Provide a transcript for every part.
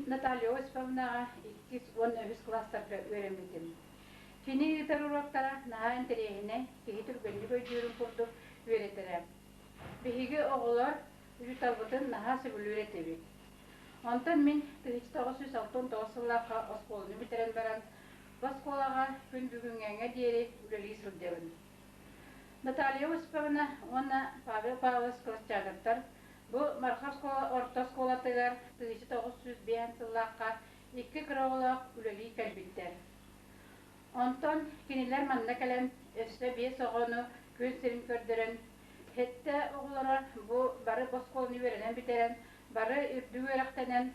Наталья Осиповнаҕа иккис уонна үһүс кылаастарга үөрэммитим. Кини ыытар уруоктара наһаа интэриэһинэй, киһи түргэнник өйдүүрүн курдук үөрэтэрэ. Биһиги оҕолор учууталбытын наһаа сөбүлүүр этибит. Онтон мин 1969 сыллаахха оскуоланы бүтэрэн баран, бу оскуолаҕа күн бүгүҥҥээҥҥэ диэри үлэлии сылдьабын. Наталья Осиповна уонна Павел Павлович Кыласчааныптар бу Марха оскуола орто оскуолатыгар 1905 сыллаахха икки кыра оҕолоох үлэлии кэлбиттэр. Онтон кинилэр манна кэлэн өссө биэс оҕону күн сирин көрдөрөн, сэттэ оҕолоро бу бары оскуоланы үөрэнэн бүтэрэн, бары үрдүк үөрэхтэнэн,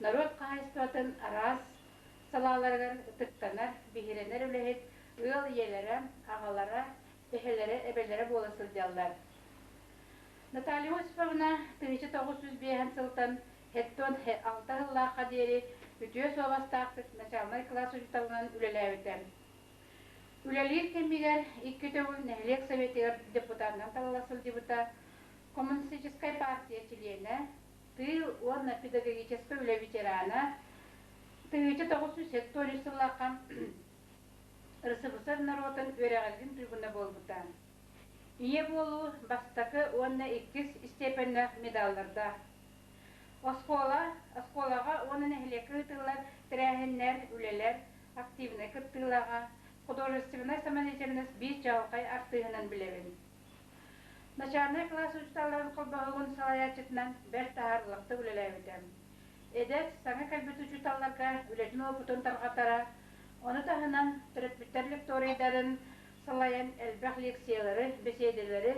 норуот хаһаайыстыбатын араас салааларыгар ытыктанар, биһирэнэр үлэһит ыал ийэлэрэ, аҕалара, эһэлэрэ, эбэлэрэ буола сылдьаллар. Наталья Осиповна 1905 сылтан 76 сыллаахха диэри үтүө суобастаахтык начальнай кылаас учууталынан үлэлээбитэ. Үлэлиир кэмигэр икки төгүл нэһилиэк советыгар депутатынан талыла сылдьыбыта, Коммунистическай партия чилиэнэ, тыыл уонна педагогическай үлэ ветерана, 1973 сыллаахха РСФСР норуотун үөрэҕирдин туйгуна буолбута. Ийэ буолуу бастакы уонна иккис степеннээх медаллардаах. Оскуола, оскуолаҕа уонна нэһилиэккэ ыытыллар тэрээһиннэр, үлэлэр активнай кыттыылааҕа, художественнай самодеятельность биир чаҕылхай артыыһынан билэбин. Начальнай кылаас учууталларын холбоһугун салайааччытынан бэрт таһаарыылаахтык үлэлээбитэ. Эдэр, саҥа кэлбит учууталларга үлэтин уопутун тарҕатара, ону таһынан төрөппүттэр лекторийдарын салайан элбэх лекциялары, бэсиэдэлэри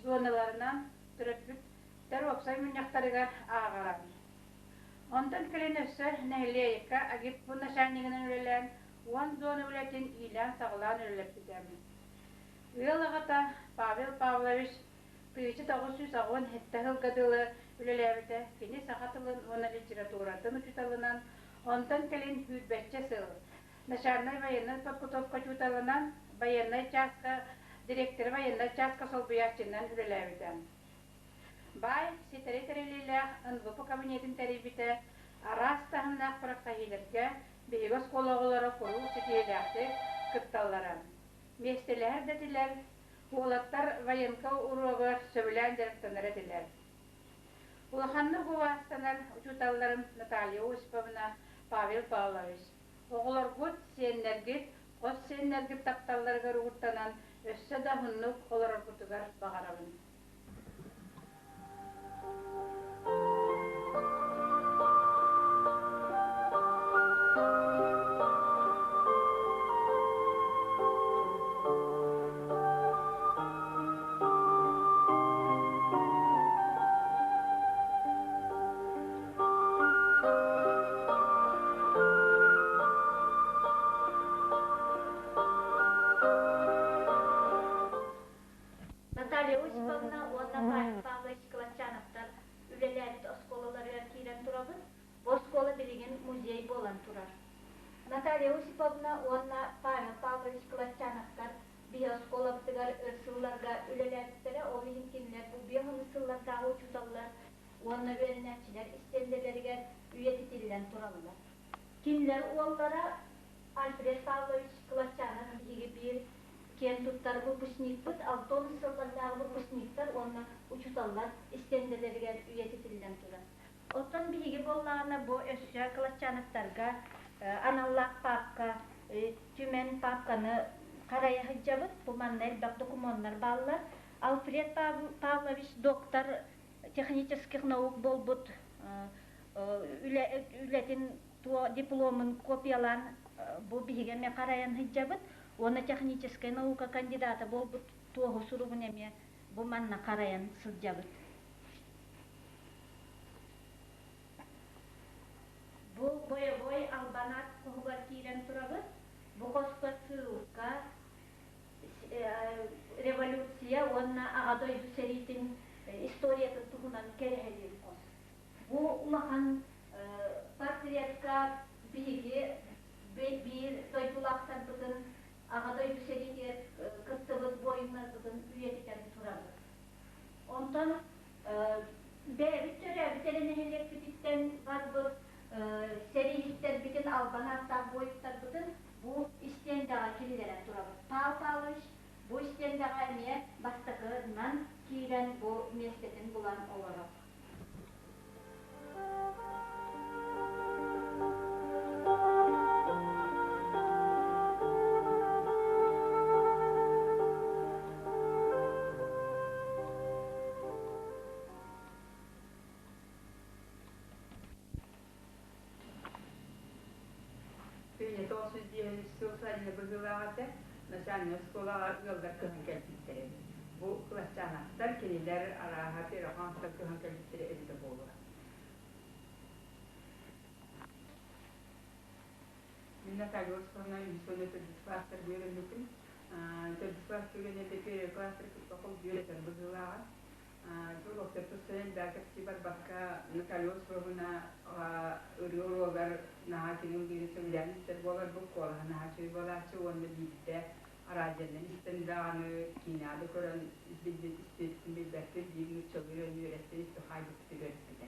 зоналарынан төрөппүттэр уопсай мунньахтарыгар ааҕара. Онтон кэлин өссө нэһилиэккэ агитпун начальнигынан үлэлээн, уон зона үлэтин иилээн-саҕалаан үлэлэппитэ. Ыал аҕата Павел Павлович 1987 сылга дылы үлэлээбитэ. Кини саха тылын уонна литературатын учууталынан, онтон кэлин сүүрбэччэ сыл начальнай военнай подготовка учууталынан, байыаннай чааска директора военнай чааска солбуйааччынан үлэлээбитэ. Баай ситэри тэриллиилээх НВП кабинетын тэрийбитэ, араас таһымнаах күрэхтэһиилэргэ биһиги оскуола оҕолоро куруук ситиһиилээхтик кытталлара. Миэстэлэһэр да этилэр, уолаттар военка уруогар сөбүлээн дьарыктанар этилэр. Улаханнык убаастанар учууталларым Наталья Осиповна, Павел Павлович, оҕолоргут, сиэннэргит, хос сиэннэргит тапталларыгар угуттанан өссө да уһуннук олороргутугар баҕарабын. Наталья Осиповна уонна Павел Павлович Кылатчановтар үлэлээбит оскуолаларыгар киирэн турабыт. Бу оскуола билигин музей буолан турар. Наталья Осиповна уонна Павел Павлович Кылатчановтар биһи оскуолабытыгар өр сылларга үлэлээбиттэрэ, ол иһин кинилэр бу биэс сыллардааҕы учууталлар уонна үөрэнээччилэр истиэндэлэригэр үйэтитиллэн тураллар. Кинилэр уоллара Альфред Павлович Кылатчанов биһиги биир киэн туттар выпускникпыт, алтон сыллардааҕы выпускниктар уонна учууталлар истиэндэлэригэр үйэтитиллэн турар. Оттон биһиги буоллаҕына бу өссө Кылатчановтарга аналлаах паапка, түмэн паапканы харайа сылдьабыт. Бу манна элбэх докумуоннар бааллар. Алфред Павлович доктор технических наук буолбут үлэтин дипломун копиялаан бу биһиги эмиэ харайан сылдьабыт уонна техническэй наука кандидата буолбут туоһу суругун эмиэ бу манна харайан сылдьабыт. Бу бойобуой албан аат хоһугар киирэн турабыт. Бу хоско ссылка, революция уонна Аҕа дойду сэриитин историятын туһунан кэрэһэлиир хос. Бу улахан портретка биһиги биир дойдулаахтарбытын Аҕа дойду сэриитигэр кыттыбыт буойуннарбытын үйэтитэн турабыт. Онтон бэйэбит төрөөбүт эрэ нэһилиэкпититтэн барбыт. Сэрииһиттэрбитин, албан ааттаах буойуттарбытын бу истиэндэҕэ киллэрэн турабыт. Павел Павлович бу истиэндэҕэ эмиэ бастакынан киирэн бу миэстэтин булан олорор. Киһи 905 сыл сайыны быһыылаах этэ, начальнай оскуолаҕа ыаллар көһөн кэлбиттэр эбит. Бу кылаччаанаттар кинилэр арааһа Перохонтон көһөн кэлбиттэрэ эбитэ буолуо. Мин Наталья Осиповна үһүс уонна төрдүс класстарга үөрэммитим. Төрдүс класска үөрэнэрдэ первый класстары кытта холбуу үөрэтэр быһыылааҕа. Дьолуохтар тустан элбэх кэпсии барбакка Наталья Осиповна ырыа уруогар наһаа кини ыллыырын сөбүлээн истэр буоларбыт, куолаһа наһаа үчүгэй буолааччы уонна биирдэ араадьыйанан истэн даҕаны киинэҕэ да көрөн билбит истибиппин билбэппин биир нууччалыы ырыаны үөрэттэн истэ хаайбыппыт үөрэппитэ.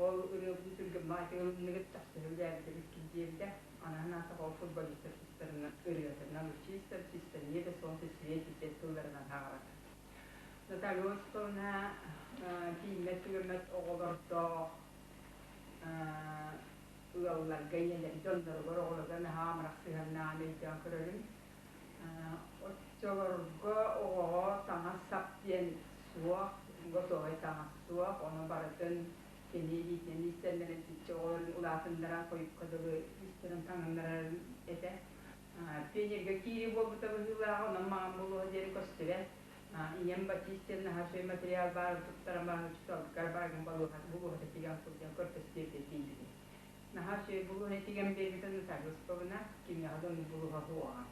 Ол ырыабытын түргэн ылынныгыт чахчы сөбүлээбит эбиккит диэбитэ. Анаан аатах ол футболистар тустарынан ырыатынан «Чисто, чисто небо, солнце светит» диэн тылларынан хаалата. Наталья Осиповна тиийиммэт-түгэммэт оҕолордоох ыалларга ийэлэр дьонноругар оҕолорго наһаа амарах сыһыаннааҕын өйдөөн көрөрүм. Оччолорго оҕоҕо таҥас-сап диэн суох, готовай таҥас суох, ону барытын кини илиитинэн иистэннэрэн иччи оҕолорун улаатыннаран хойукка дылы иистэрин таҥыннарар этэ. Пионерга киирии буолбута быһыылааҕа, онон маҥан буолуо диэри көстүбэт. Ийэм Батист диэн наһаа үчүгэй материал баарын туттаран баран учууталгар баргын булуоһата тигэн сылдьан көрдөстүө тиийбитим. Наһаа үчүгэй булуоһа тигэн биэрбитэ Наталья Осиповна, кимиэхэ да оннук булуоһа суоҕа.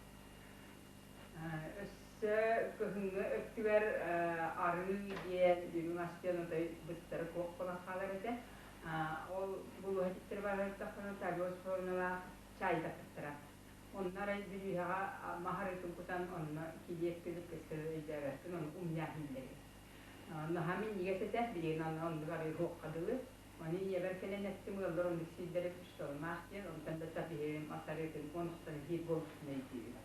Өссө кыһыҥҥы өттүгэр арыы диэн, үрүҥ ас диэн отой быстары суох буолан хаалар этэ. Ол булуоһа тиктэр барар Наталья Осиповналаах чаайдаппыттара. Онно арай бүлүүһэҕэ маһ арыытын кутан онно килиэп килипкэскэ өйдөөбөппүн, ону умньаах иһиллэр. Наһаа минньигэс этэ, билигин онно оннук арыы суохха дылы. Ону ийэбэр кэлэн эттим, ыаллар оннук сииллэрэ учууталымаах диэн, онтон да биһигим ас арыытын уонуттан биир буолбутун өйдүүбүн.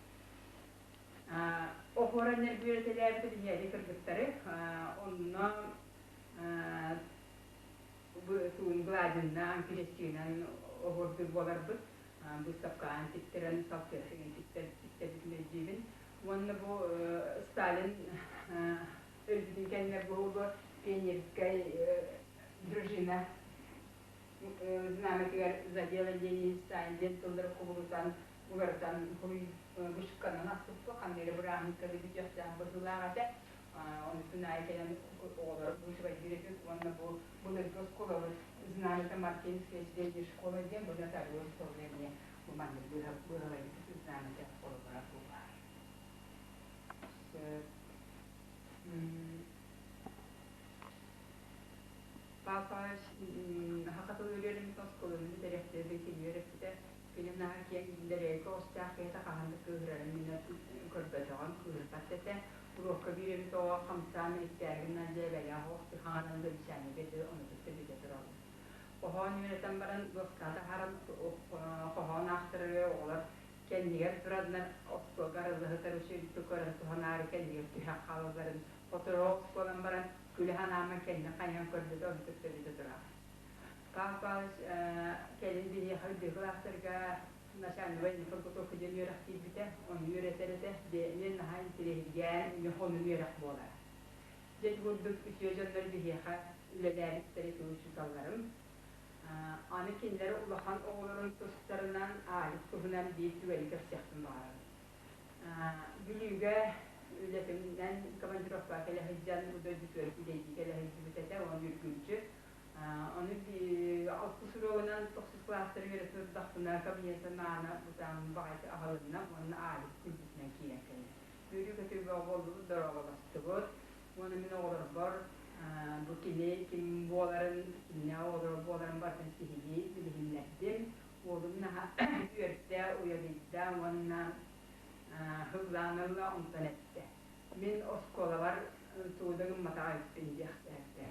Оһуора нервүөрэтэлээбит биһиэли кыргыттары, онно туун гладиннаан, крестинэн оһуордуур буоларбыт. Быыстапкаҕа тиктэрэн, салфеткаҕа тиктэрбитин өйдүүбүн. Уонна бу Сталин өлбүтүн кэннэ бу пионерскай дружина знамятыгар «За дело Ленин Сталин» диэн тыллары кубулутан, уларытан вышканан аспыппыт, ханна эрэ бырааһынньыкка бүтүөхтээх быһыылаах этэ. Онутун аайы кэлэн оҕолор быысыбайдыыр этибит уонна бу былыргы оскуолабыт знамята Мартинская средняя школа диэн бу Наталья Осиповна эмиэ бу маннык быыһалайбыт знамята оскуолалара бу баар. Павел Павлович саха тылын үөрэммит оскуоланы бүтэриэхтэрин кини үөрэппитэ. Кини наһаа киэҥ биллэрээйки оҕустаах киһитэ хаһан да кыыһырарын мин көрбөтөҕүм, кыыһырбат да этэ. Уруокка биир эмит оҕо хамсаан иттээһин дьээбэлээх оҕус хаҥанан замечание биэрдэ, ону кытта бүтэ тураллар. Хоһоон үөрэтэн баран дуоскаҕа таһааран хоһоон аахтарары оҕолор кэннигэр тураннар остуолга арыллыһытар үчүгэйдик көрөн туһанаары кэннигэр түһэн хаалалларын сотору оҕус буолан баран күлэ санааммын кэннин хайыһан көрбүтэ ону кытта бүтэ турар. Павел Павлович кэлин биһиэхэ үрдүкү кылаастарга начальнай подготовка диэн үөрэх киирбитэ, ону үөрэтэр этэ, бэйэм наһаа интэриэһиргээн эмиэ үөрэх буолара. Дьэ ити курдук үтүө дьоннор биһиэхэ үлэлээбиттэрэ учууталларым. Аны кинилэр улахан оҕолорун тустарынан Аалик туһунан биир түгэни кэпсиэхпин баҕарабын. Бүлүүгэ үлэтинэн командировкаҕа кэлэ сылдьан бу дойдутугар үлэлии кэлэ сылдьыбыт этэ, уонна үргүлдьү. Ону алтыс уруогунан тохсус кылаастары үөрэтэ турдахпына кабинетын аана бутааммын баҕайы аһылынна уонна Аалик күлбүтүнэн киирэн кэллэ. Үөрүү-көтүү бөҕө буоллубут, дорооболостубут. Уонна мин оҕолорбор бу кини ким буоларын, кимнээх оҕолоро буоларын барытын сиһилии билиһиннэрдим. Уолум наһаа үөрдэ, уйадыйда уонна һыллаан ылла, онтон эттэ: «Мин оскуолабар тугу да гымматах эбиппин» диэхтээбитэ.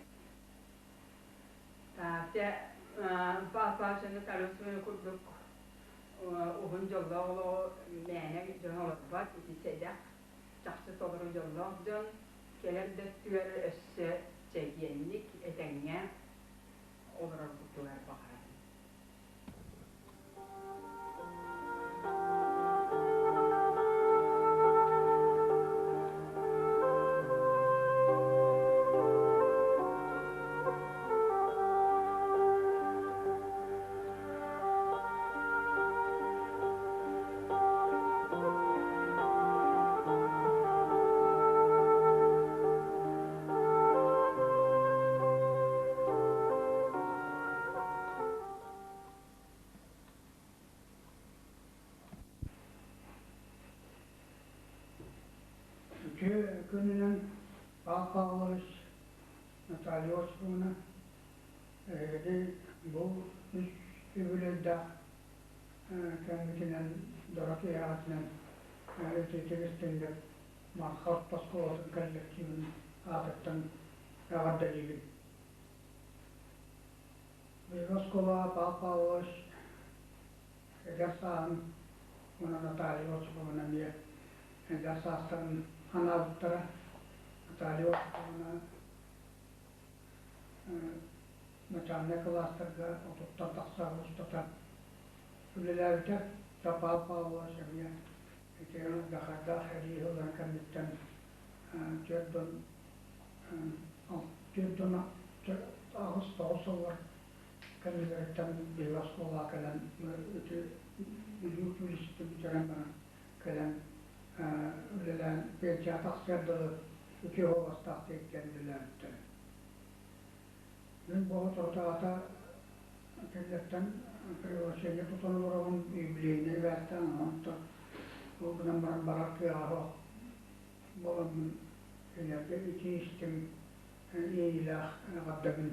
Чэ, Папа Наталья курдук уһун дьоллоох олоҕу мээнэ дьон олорбот, ити сэдэх, чахчы толору дьоллоох дьон кэлэр да өттүгэр өссө чэгиэнник, этэҥҥэ олорорбутугар баҕарабын. Үтүө күнүнэн Павел Павлович, Наталья Осиповна, эһиги бу үс үбүлүөйдээх кэммитинэн дьоро киэһэҕитинэн итиитик истиҥник Марха орто оскуолатын коллективын аатыттан эҕэрдэлиибин. Биһиги оскуолаҕа Павел Павлович эдэр сааһын уонна Наталья Осиповна эмиэ эдэр саастарын анаабыттара. Наталья Осиповна начальнай кылаастарга отуттан тахса устата үлэлээбитэ. Павел Павлович эмиэ ити Дахардаах сэрии сылларын кэнниттэн 48-9 сыллар кэннилэриттэн биһиги оскуолаҕа кэлэн ити Бүлүү училищетын бүтэрэн баран кэлэн үлэлээн пенсияҕа тахсыар дылы үтүө суобастаахтык иккиэн үлэлээбиттэрэ. Мин бу соторутааҕыта кинилэртэн приглашение тутан олоробун, юбилейнай бээстээн, онтон ол гынан баран барар кыаҕа суох буоламмын кинилэргэ итии истиҥ иэйиилээх эҕэрдэбин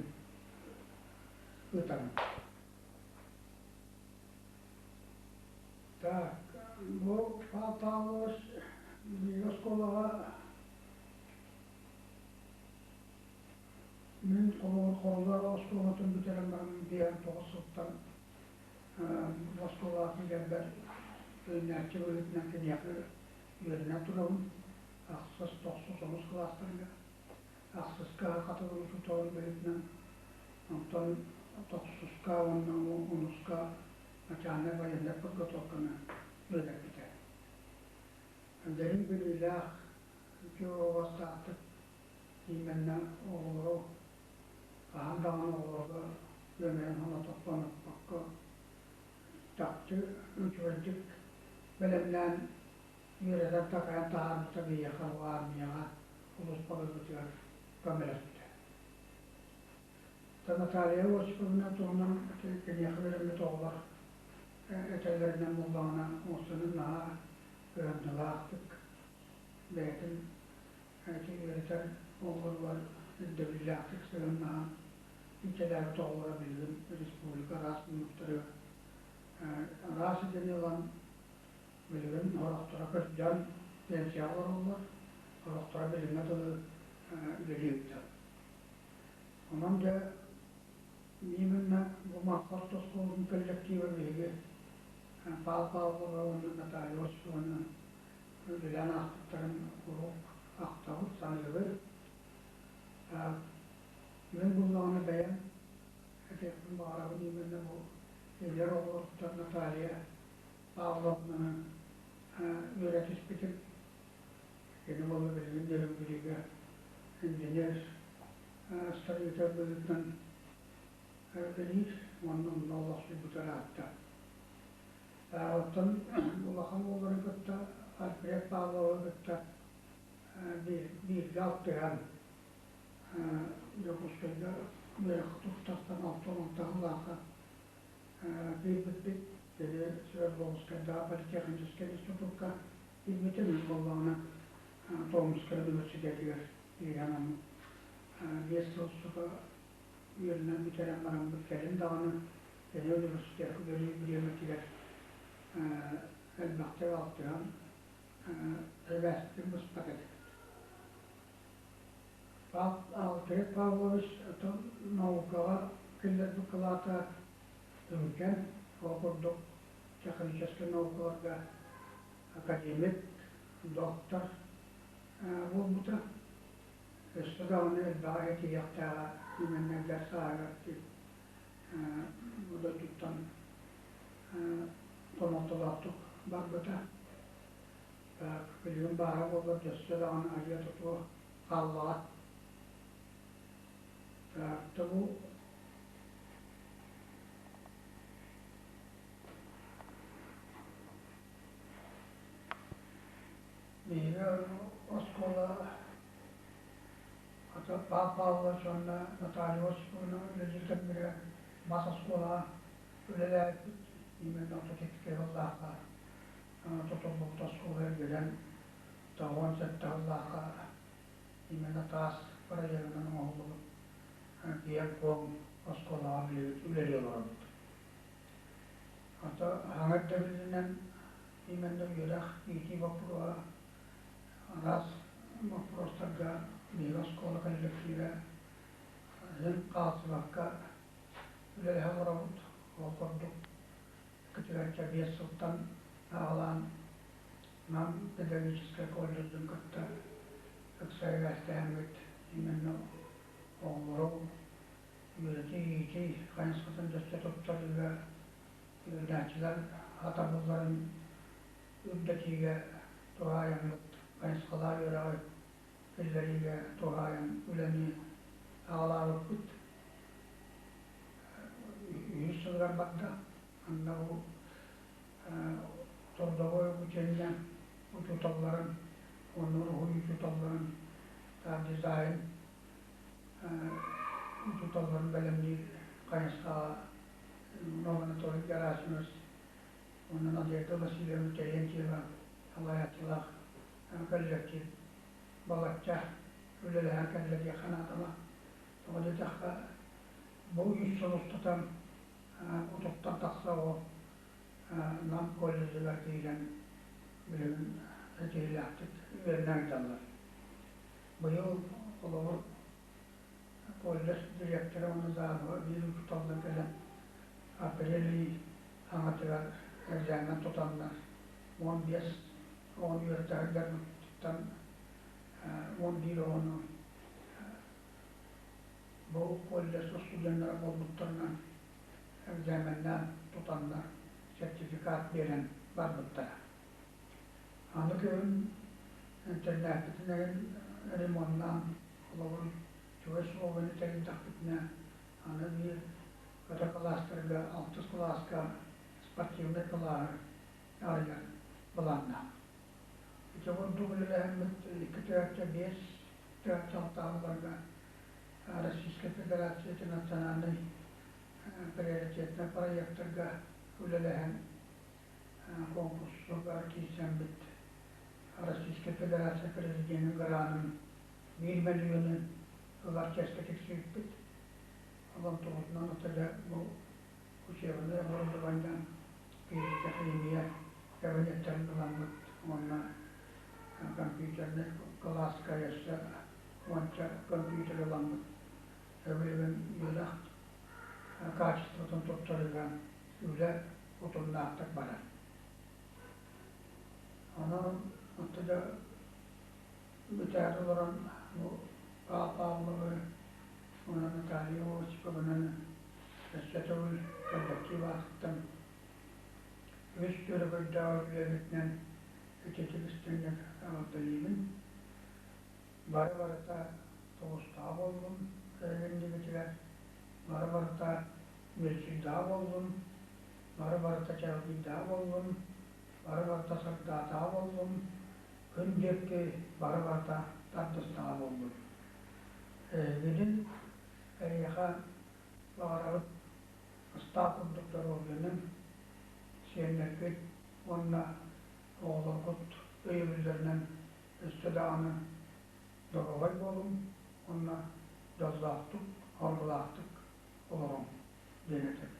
ыытабын. Так, бу Павел Павлович биһиги оскуолаҕа мин холобур Хорулар оскуолатын бүтэрэн баран 59 сылтан оскуолаҕа киирэрбэр үөрэнээччи быһыытынан киниэхэ үөрэнэн турабын. Ахсыс, тохсус, онус кылаастарга. Ахсыска хатылым учууталын быһыытынан, онтон тохсуска уонна онуска начальнай военнай подготовканы үөрэппитэ. Дириҥ билиилээх, үтүө уобастаахтык именно оҕолору хаһан даҕаны оҕолорго үөмэйин хонотохтоноппокко чахчы үчүгэйдик бэлэмнээн үөрэтэн такайан таһаарбыта биһиэхэ бу армияҕа улууспаларбытыгар көмөлөстө. Наталья Осиповна туһунан киниэхэ үөрэммит оҕолор этэллэринэн буоллаҕына, оҥостонун наһаа кыһамньылаахтык бэйэтин ити үөрэтэр оҕолоругар ирдэбиллээхтик сыһыаннаһан иитэлээбит оҕолоро билигин республика араас муннуктарыгар араас идэни ылан билигин сорохторо кырдьан пенсияҕа олороллор, сорохторо билиҥҥэ дылы үлэлии сылдьар. Онон дьэ именно бу Марха орто оскуолатын коллектива биһиги Павел Павлова уонна Наталья Осиповна үлэлээн ааспыттарын куруук ахтабыт, саныыбыт. Мин буллаҕына бэйэм этиэхпин баҕарабын именно бу эдэр оҕолортон Наталья Павловнаны үөрэтиспитим. Кини буолла билигин Нерюнгрига инженер строитель быһыытынан үлэлиир уонна онно олохсуйбута ыраатта. Оттон улахан уолларын кытта Альфред Павловы кытта бииргэ алтыһан Дьокуускайга үөрэх туттартан 66 сыллаахха киирбиппит. Кини Свердловскайдааҕы политехническэй институкка киирбитим. Мин буоллаҕына Томскай университетыгар киирэн 5 сыл устата үөрэнэн бүтэрэн бараммыт кэлин даҕаны кини университекка үлэлиир бириэмэтигэр элбэхтик алтыһан сибээспитин быспат этибит. Альфред Павлович наукаҕа Киллэрбит кылаата сүҥкэн, ол курдук техническэй наукаларга академик, доктор буолбута. Өссө даҕаны элбэҕи этиһиэхтээҕэ именно сааһыгар бу дойдуттан хомолтолоохтук барбыта. Билигин баара буоллар өссө даҕаны айыа-тутуо хааллаҕа. Бу биһиги оскуола Павел Павлович уонна Наталья Осиповна үлэлиир кэмнэригэр мас оскуолаҕа үлэлээбиппит. Именно 32 сыллаахха тутуллубут оскуола эргэрэн 97 сыллаахха именно таас проегынан оҥоһуллубут киэҥ-куоҥ оскуолаҕа үлэлии олоробут. Ото хаҥа ирдэбилинэн именно үөрэх, иитии боппуруоһа араас боппуруостарга биһиги оскуола коллективэ син хаалсыбакка үлэлэһэ олоробут. Ол курдук 25 сылтан аҕалаан Нам педагогическай колледжын кытта ыкса сибээстэһэммит именно оҕолору үөрэтии-иитии хайысхатын дөссө туттарыыга үөрэнээччилэр сатабылларын үрдэтиигэ туһаайаммыт хайысхалаах үөрэҕи киллэриигэ туһаайан үлэни аҕалаабыппыт. Үһүс сылыгар барда. Анна бу трудовой обучение учууталларын уонна уруһуй учууталларын дизайн учууталларын бэлэмниир хайысхаҕа Нова Анатолий Герасимович уонна Надежда Васильевна Терентьева салайааччылаах коллектив балачча үлэлэһэн кэллэ диэххэ наадалаах. Тоҕо диэтэххэ, бу үс сыл устата утуктан тахса оҕо Нам колледжыгар киирэн билигин ситиһиилээхтик үөрэнэ сылдьаллар. Быйыл холобур колледж дириэктэрэ уонна зааба биир учууталлар кэлэн апрель ый хаҥатыгар экзамен тутаннар 15 оҕону үөрэтэ сылдьарбыттан 11 оҕону бу колледж студеннара буолбуттарынан экзаменнаан тутаннар сертификат биэрэн барбыттара. Аны күһүн интернаппытын эҥин ремоннаан, холобур, чугас суолбаны тэрийдэхпитинэ, аны биир кыра кылаастарга, алтыс кылааска спортивнай кылааһы арыйар былааннаах. Ити курдук үлэлэһэммит 2 5 6 сылларга Российскай Федерация национальнай приоритетнай проектарга үлэлэһэн конкурсугар киирсэммит Российскай Федерация Президенин гранын 1 мөлүйүөнү ылар чиэскэ тиксибиппит. Онон тугутунан отеле бу учебный оборудование, физика, химия кабинеттарын ыламмыт уонна компьютернай кылааска өссө уонча компьютер ыламмыт билигин үөрэх качествотын туттарыыга үлэ утумнаахтык барар. Онон оттон бүтээри олорон бу Павел Павловы уонна Наталья Осиповнаны өссө төгүл коллектив аатыттан үс өрөгөйдөөх үлэбитинэн ититик истиҥник эҕэрдэлиибин. Бары барыта тоҕустаах буоллун кэргэннибитигэр, бары барыта мүлчүйдээх буоллун, бары барыта чэҕдийдээх буоллун, бары барыта сырдаатаах буоллун, күн диэки бары барыта тардыстаҕа буоллун. Эһигини эһиэхэ баҕарабыт ыстаах курдук доруобуйаны, сиэннэргит уонна оҕолоргут өйөбүллэринэн өссө даҕаны доруобай буолуҥ уонна дьоллоохтук, соргулаахтык олоруҥ диэн этэбин.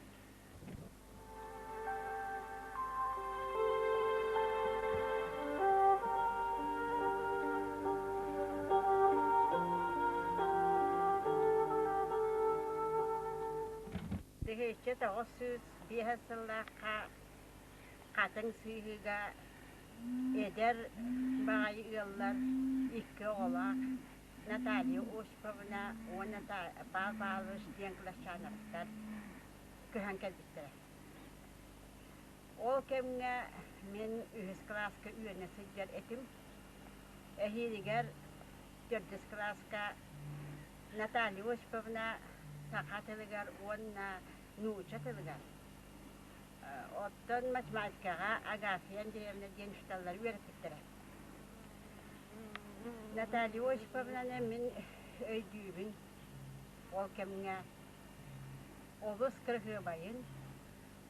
1905 сыллаахха Хатыҥ Сыһыыга эдэр баҕайы ыаллар икки оҕолоох Наталья Осиповна уонна Павел Павлович диэн Кыласчановтар көһөн кэлбиттэрэ. Ол кэмҥэ мин үһүс кылааска үөрэнэ сылдьар этим. Эһиилигэр төрдүс кылааска Наталья Осиповна саха тылыгар уонна нуучча тылыгар, оттон математикаҕа Агафья Андреевна диэн учууталлары үөрэппиттэрэ. Наталья Осиповнаны мин өйдүүбүн ол кэмҥэ олус кыраһыабайын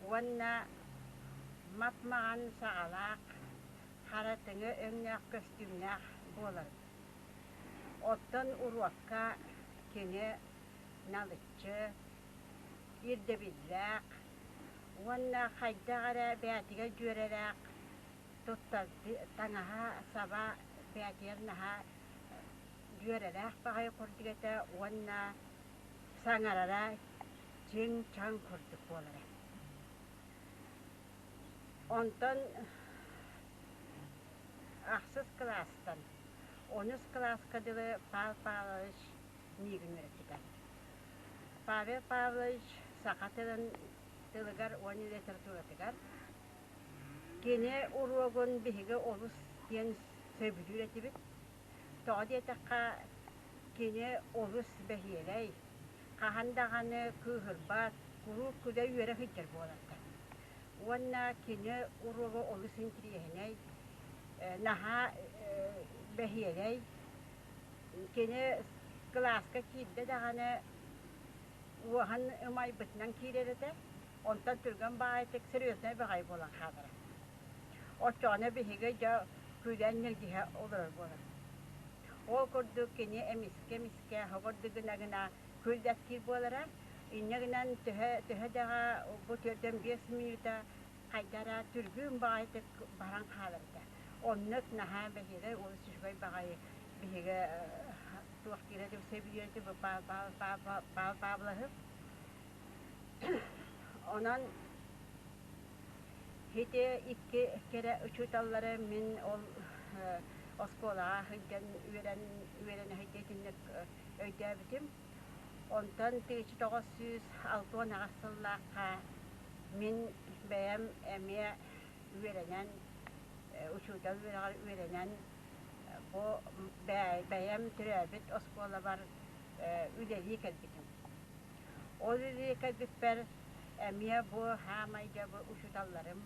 уонна мап-маҕан саҕалаах, харатыҥы өҥнөөх көстүүмнээх буоларын. Оттон уруокка кини налыччы, ирдэбиллээх уонна хайдах эрэ бэйэтигэр дьүөрэлээх туттарды таҥаһа-саба бэйэтигэр наһаа дьүөрэлээх баҕайы курдук этэ уонна саҥарара чиҥ-чаҥ курдук буолара. Онтон ахсыс кылаастан онус кылааска дылы Павел Павлович миигин үөрэппитэ. Павел Павлович саха тылын тылыгар уонна литературатыгар кини уруогун биһиги олус диэн сөбүлүүр этибит. Тоҕо диэтэххэ, кини олус бэһиэлэй, хаһан даҕаны кыыһырбат, куруук күлэ-үөрэ сылдьар буоларда. Уонна кини уруога олус интириэһинэй, наһаа бэһиэлэй. Кини кылааска киирдэ даҕаны уоһун ымайбытынан киирэр этэ, онтон түргэн баҕайытык серьезнай баҕайы буолан хаалара. Оччоҕуна биһиги дьэ күлэн ньиргиһэ олорор буоларбыт. Ол курдук кини эмискэ-эмискэ хобордук гына-гына күллэттиир буолара. Инньэ гынан төһө төһө даҕа бу 45 мүнүүтэ хайда эрэ түргүн баҕайытык баран хаалар этэ. Оннук наһаа бэһиэлэй олус үчүгэй баҕайы биһиги туох диирэ сөбүлүүр Павловы. Онон Ити икки кэрэ учууталлары мин ол оскуолаҕа сылдьан үөрэн үөрэнэ сылдьа итинник өйдөөбүтүм. Онтон 1968 сыллаахха мин бэйэм эмиэ үөрэнэн, учуутал үөрэҕэр үөрэнэн бу бэйэм төрөөбүт оскуолабар үлэлии кэлбитим. Ол үлэлии кэлбиппэр Эмиэ бу хаамай дьэ бу учууталларым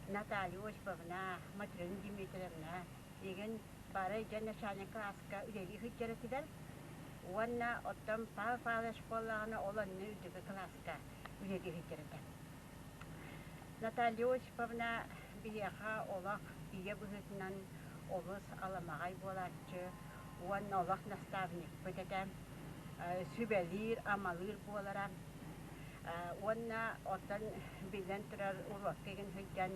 Наталья Осиповна, Матрена Дмитриевна игин бары дьэ начальник кылааска үлэлии сылдьар этилэр. Уонна оттон Павел Павлович буоллаҕына ол онно үрдүкү кылааска үлэлии сылдьар этэ. Наталья Осиповна биһиэхэ олох ийэ быһыытынан олус аламаҕай буолааччы уонна олох наставникпыт этэ. Сүбэлиир-амалыыр буолара. Уонна оттон биллэн турар уруокка игин сылдьан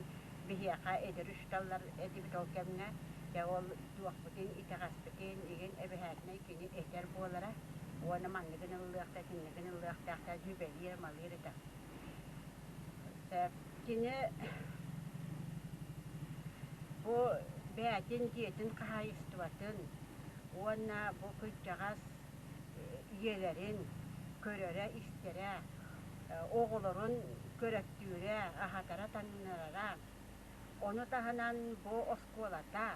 биһиэхэ эдэр учууталлар этибит ол кэмҥэ. Дьэ ол туохпутун итэҕэспитин игин эбэһээтинэй кини этэр буолара. Уонна манныгын ыллыахта, итиннигин ыллыахтаахта сүбэлиир-амалыыр этэ. Кини бу бэйэтин дьиэтин хаһаайыстыбатын уонна бу кырдьаҕас ийэлэрин көрөрө-истэрэ, оҕолорун көрөттүүрэ, аһатара-таҥнарара. Ону таһынан бу оскуолата,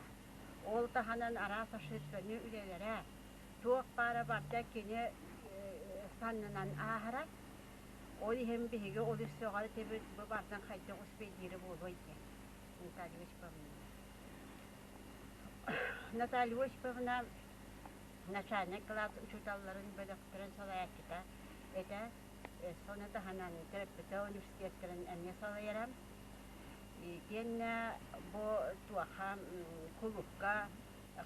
ол таһынан араас общественнай үлэлэрэ, туох баара барыта кини саннынан ааһара. Ол иһин биһиги олус сөҕөр этибит, бу барытын хайдах успейдиирэ буолуой диэн Наталья Осиповна. Наталья Осиповна начальнай кылаас учууталларын бөлөхтөрүн салайааччыта этэ. Сону таһынан төрөппүтэ университеттарын эмиэ салайара. Итиэннэ бу туоха кулуупка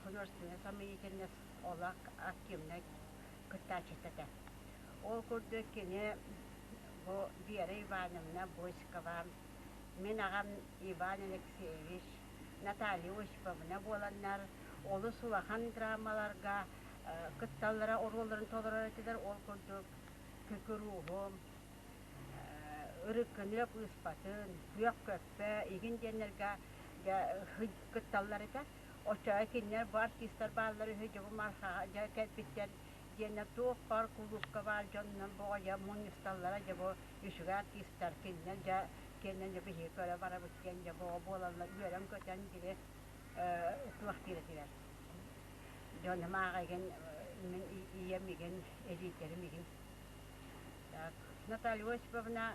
художественная самодеятельность олох активнай кыттааччыта этэ. Ол курдук кини бу Вера Ивановна Босикова, мин аҕам Иван Алексеевич, Наталья Осиповна буоланнар олус улахан драмаларга кытталлара, оруолларын толорор этилэр. Ол курдук Күкүр ууһум, Ырыккыныап ыыспатын, күөх көппө игин диэннэргэ дьэ кытталлар этэ. Оччоҕо кинилэр бу артистар бааллар үһү, дьэ бу Мархаҕа дьэ кэлбиттэр диэннэр туох баар кулуупка баар дьонунан боҕо дьэ мунньусталлара дьэ бу үчүгэй артистар кинилэр дьэ кинилэр дьэ биһиги көрө барабыт диэн дьэ боҕо буолаллар үөрэн-көтөн били туох диир этилэр. Дьонум ааҕа игин мин ийэм игин эдьиийдэрим игин. Так, Наталья Осиповна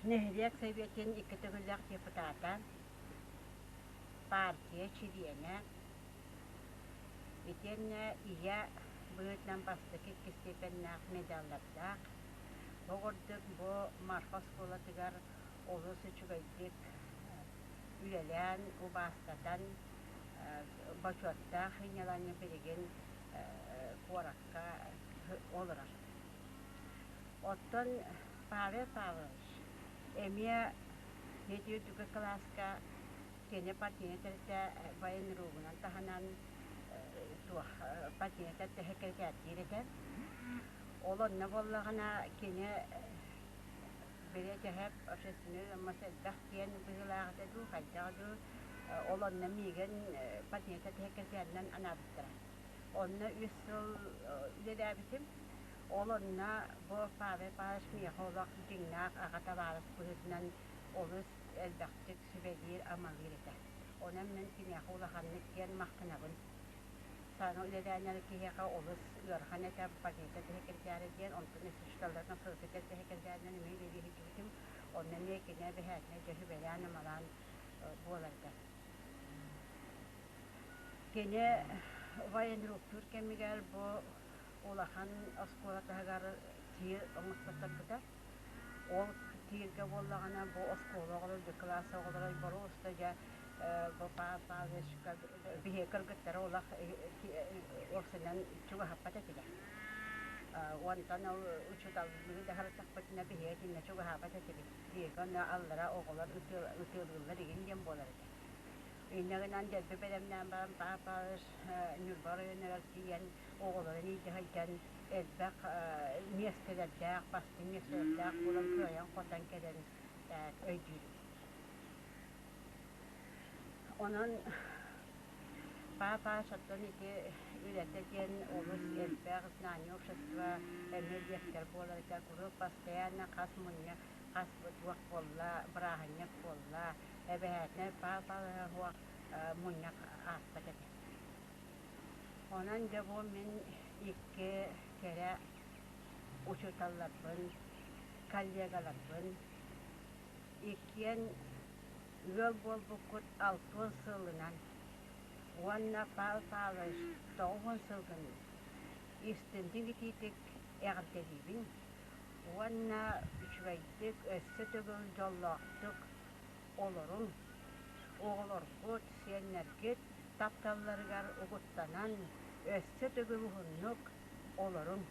нэһилиэк советын икки төгүллээх депутата, партия чилиэнэ, итиэннэ ийэ быһыытынан бастакы икки степеннээх медаллардаах. Бу курдук бу Марха оскуолатыгар олус үчүгэйдик үлэлээн, убаастатан, бочуоттаах сынньалаҥы билигин куоракка олорор. Оттон Павел Павлович эмиэ ити үрдүкү кылааска кини партийнай тэрилтэ военругунан таһынан туох партийнай тэрилтэ сэкирэтээрдиир этэ. Ол онно буоллаҕына кини били төһө общественнай ыаммас элбэх диэн быһыылаах этэ дуу, хайдах дуу, ол онно миигин партийнай тэрилтэ сэкирэтээринэн анаабыттара. Онно үс сыл үлэлээбитим. Ол онно бу Павел Павлович миэхэ олох дьиҥнээх аҕа табаарыс быһыытынан олус элбэхтик сүбэлиир-амалыыр этэ. Онон мин киниэхэ улаханнык диэн махтанабын. Саҥа үлэлээн эрэр киһиэхэ олус ыарахан этэ, партията тэһэкирдээри диэн, онтон өссө учууталларынан сылдьытар тэһэкирдээринэн эмиэ үлэлии сылдьыбытым. Онно эмиэ кини эбэһээтинэ дьэ сүбэлээн-амалаан буоларга. Кини военруктуур кэмигэр бу улахан оскуола таһыгар тиир оҥостотторбута. Ол тииргэ буоллаҕына бу оскуола оҕолоро, кылаас оҕолоро боруоста дьэ бу Павел Павловичка биһиги кыргыттара олох уопсайынан чугаһаппат этилэр. Онтон ол учууталлыы да сырыттахпытына биһиги итиннэ чугаһаабат этибит. Биһиги онно аллара оҕолор ытыалыыллар игин диэн буолар этэ. Инньэ гынан дэлби бэлэмнээн баран Павел Павлович Ньурба оройуонугар тиийэн оҕолорун илдьэ сылдьан элбэх миэстэлэрдээх, бастыҥ миэстэлэрдээх буолан кыайан-хотон кэлэн өйдүүрбүт. Онон Папа оттон ити үлэтэ диэн олус элбэх знание общества эмиэ лектор буолар этэ. Куруук постоянно хас мунньах, хас туох буолла, бырааһынньык буолла, эбэһээтинэй Папа суох мунньах ааспат этэ. Онон дьэ бу мин икки кэрэ учууталларбын, коллегаларбын иккиэн ыал буолбуккут алтыан сылынан уонна Павел Павлович 90 сылгын истиҥник итиитик эҕэрдэлиибин уонна үчүгэйдик өссө төгүл дьоллоохтук олоруҥ, оҕолоргут, сиэннэргит тапталларыгар угуттанан өссө төгүл уһуннук олоруҥ.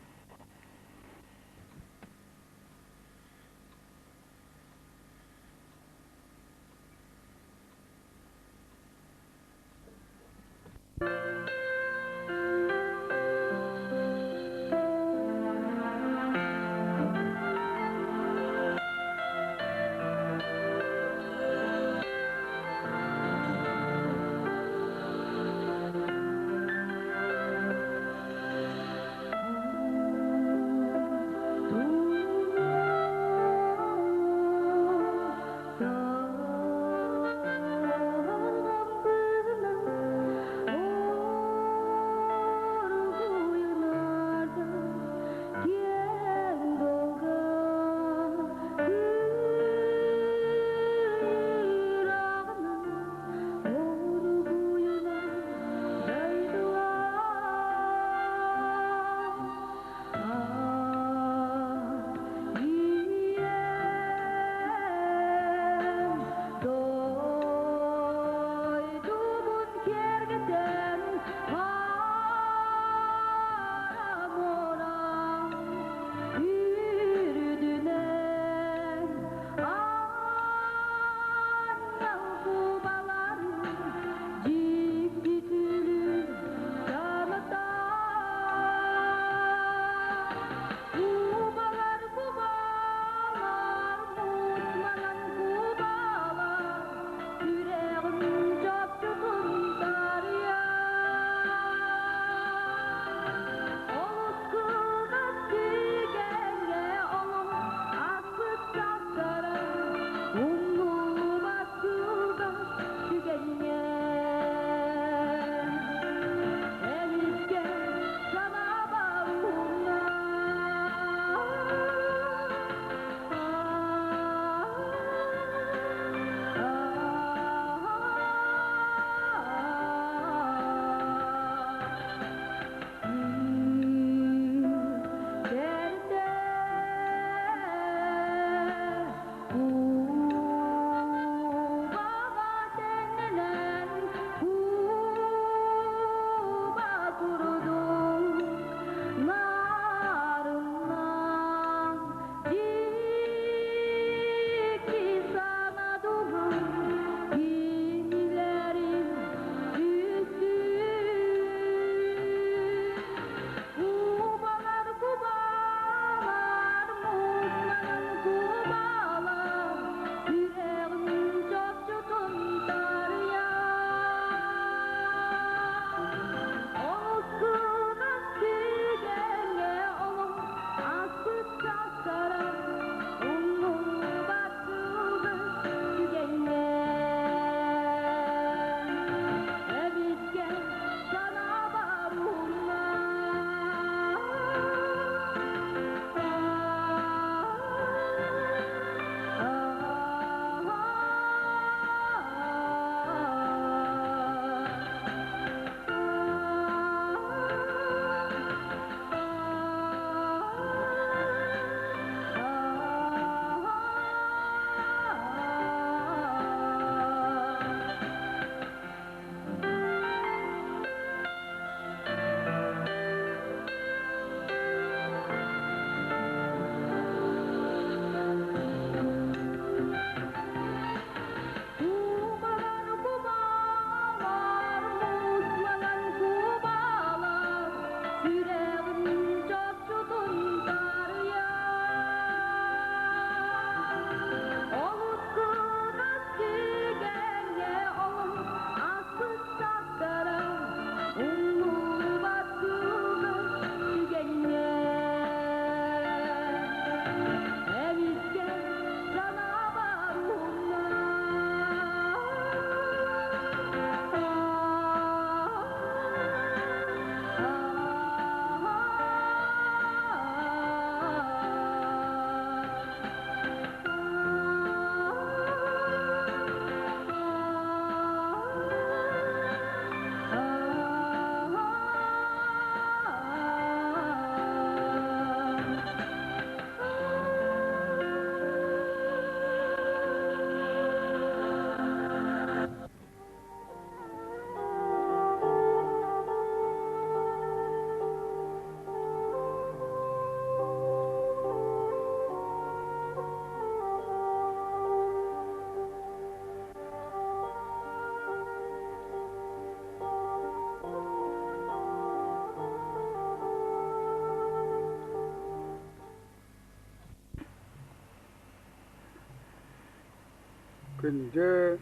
Күндү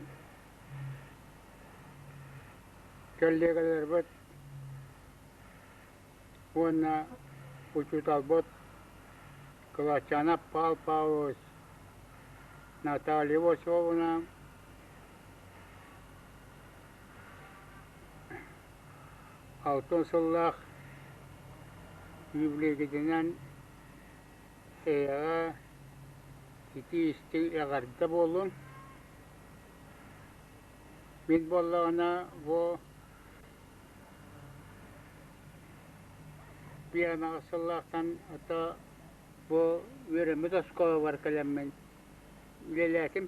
кэллиэгэлэрбит уонна учууталбыт Кылачанов Павел Павлович, Наталья Осиповна алтан сыллаах юбилейгитинэн эйэҕэ итии-истиҥ эҕэрдэ буоллун. Мин буоллаҕына бу пианоҕа сыллаахтан ото бу үөрэммит оскуолабар кэлэммин үлэлээтим.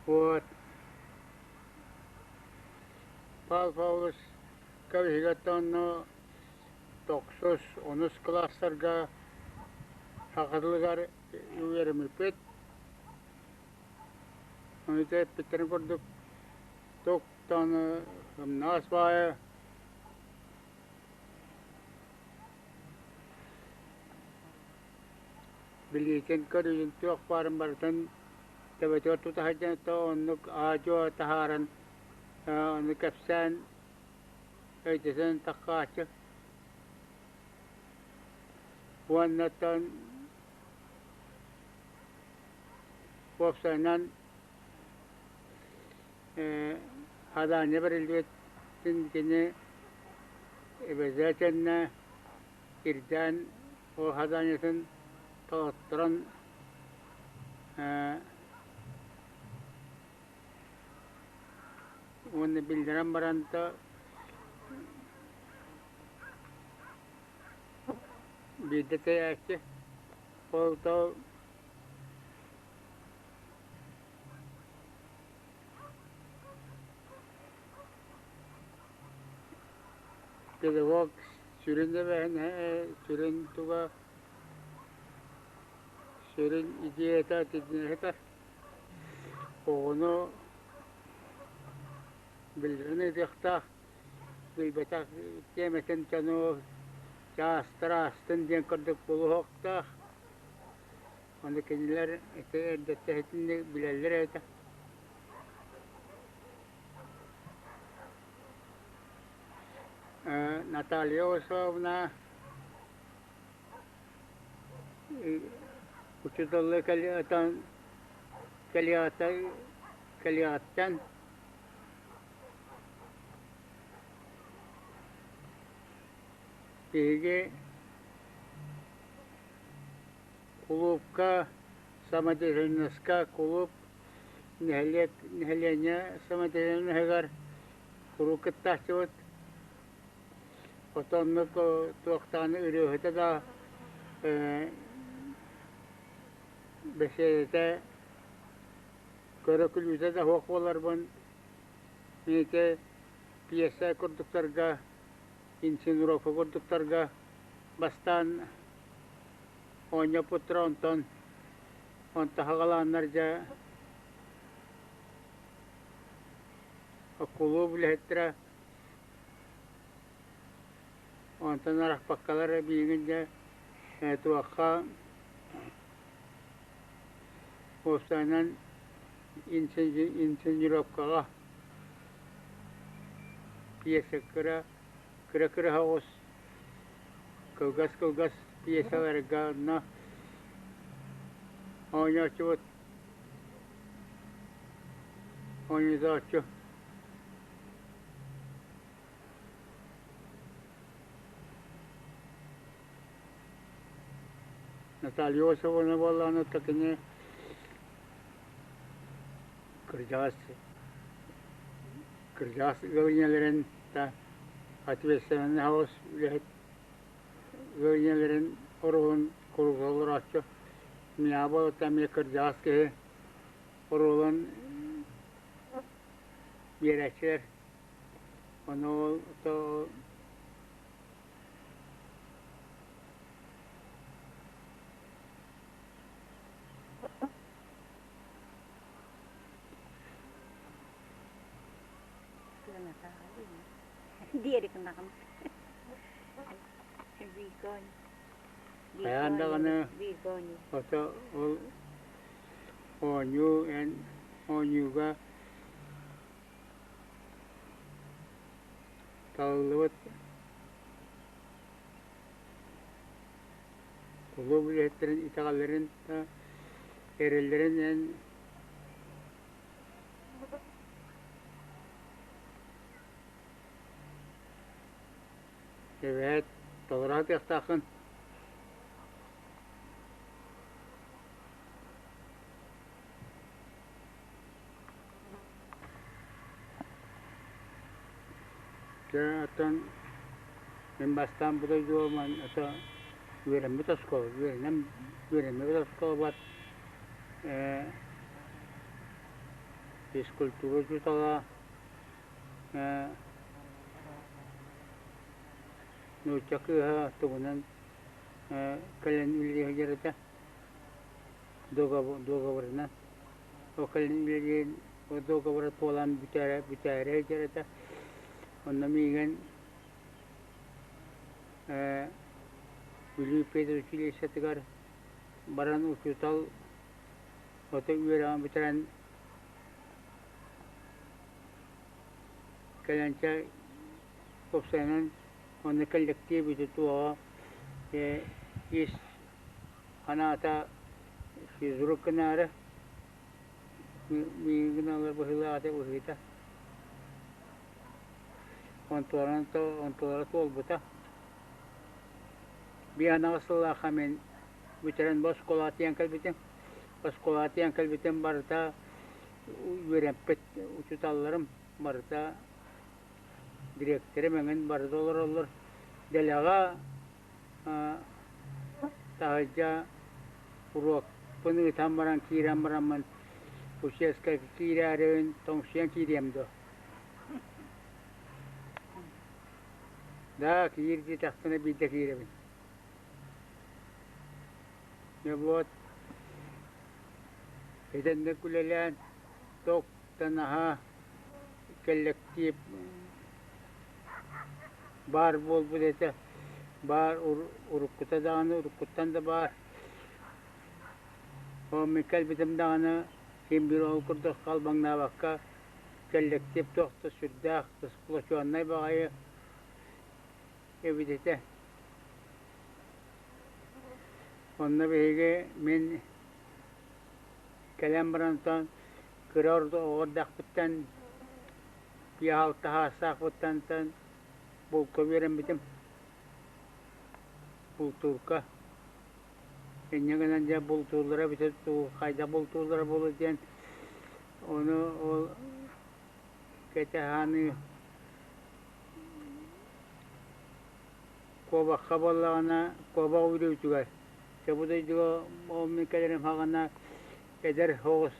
Вот Павел Павлович кэбиһигэр онно тохсус, онус кылаастарга саха тылыгар үөрэммиппит. Ону эппиттэрин курдук тук-таны ымнаас баайа билиитин көрүүтүн туох баарын барытын төбөтүгэр тута сылдьан оннук аа-дьуо таһааран ону кэпсээн өйдөтөн таххааччы уонна оттон уопсайынан хадаанньа бэриллибитин кини обязательно ирдээн ол хадаанньатын толотторон уонна биллэрэн баран да биирдэ тэйээччи ол то педагог сүрүн эбээһинэһэ сүрүн туга сүрүн идеята итиннэ оҕону биллэрин ыытыахтаах билбэтэх тиэмэтин дьону чаастар аастын диэн курдук булуһуохтаах Ону кинилэр ити эрдэттэн итинник билэллэр этэ. Наталья Осиповна учууталлыы кэлиэҕиттэн биһиги Кулуупка самодеятельноска кулууп нэһилиэк нэһилиэнньэ самодеятельноһыгар куруук кыттааччыбыт. Отоннук туохтааны ырыаһыта да бэсиэдэтэ көрө-күлүүтэ да суох буоларбын ити пьеса курдуктарга инсценировка курдуктарга бастаан оонньоппуттара онтон онто хаҕалааннар дьэ кулууп үлэһиттэрэ онтон арахпаккалар миигин дьэ туохха уопсайынан инсценировкаҕа пьеса кыра кыра-кыра соҕус кылгас-кылгас пьесаларга онно оонньооччубут оонньотооччу Наталья Осиповна буоллаҕына кини кырдьаҕас кырдьаҕас ыал ийэлэрин да ответственный соҕус үлэһит ыал ийэлэрин оруолун куруук толорооччу миэхэ буолуота эмиэ кырдьаҕас киһи оруолун биэрээччилэр ону ол Диэри гынаҕын. Виконь. Хайаан даҕаны ото ол оонньуу эн оонньууга талыллыбыт кулууп үлэһиттэрин итэҕэллэрин да эрэллэрин эн Эбээт, толоро сатыахтааххын. Дьэ, оттон мин бастаан бу дойдуга ото үөрэммит оскуола, үөрэнэн үөрэммит оскуолабар физкультура учуутала Нуучча кыыһа тугунан кэлэн үлэлии сылдьар этэ, договорынан. Ол кэлэн үлэлиир договора туолан бүтээрэ бүтээри сылдьар этэ. Онно миигин Бүлүү педучилищетыгар баран учуутал ото үөрэҕин бүтэрэн Кэлэнчэ уопсайынан уонна кэллэктиип ити туоҕа ис санаата физрук гынаары миигин гыналлар быһыылаах этэ быһыыта. Онтуларын онтулара туолбута. Биир сыллаахха мин бүтэрэн бу оскуолаҕа тиийэн кэлбитим. Оскуолаҕа тиийэн кэлбитим барыта үөрэппит учууталларым барыта дириэктэрим эҥин барыта олороллор. Дэлэҕэ таһырдьа уруокпун ыытан баран киирэн бараммын участкаҕа киирээрибин тоҥсуйан киириэм дуо? Да, киир диэтэхпинэ биирдэ киирэбин. Дьэ вот итинник үлэлээн ток наһаа кэллэктиип баар буолбут этэ. Баар уруккута даҕаны, уруккуттан да баар. Ол мин кэлбитим даҕаны ким биир ол курдук халбаҥнаабакка кэллэктиип туох да сүрдээх сплоченнай баҕайы эбит этэ. Онно биһиги мин кэлэн баран кыра оҕо эрдэхпиттэн 5-6 саастаахпыттан булка үөрэммитим. Бултуурка. Инньэ гынан дьэ бултууллара эбитэ дуу, хайдах бултууллара буолуо диэн ону ол кэтэһааныы куобахха буоллаҕына куобах үүрүүтүгэр дьэ бу дойдуга ол мин кэлэрим саҕана эдэр соҕус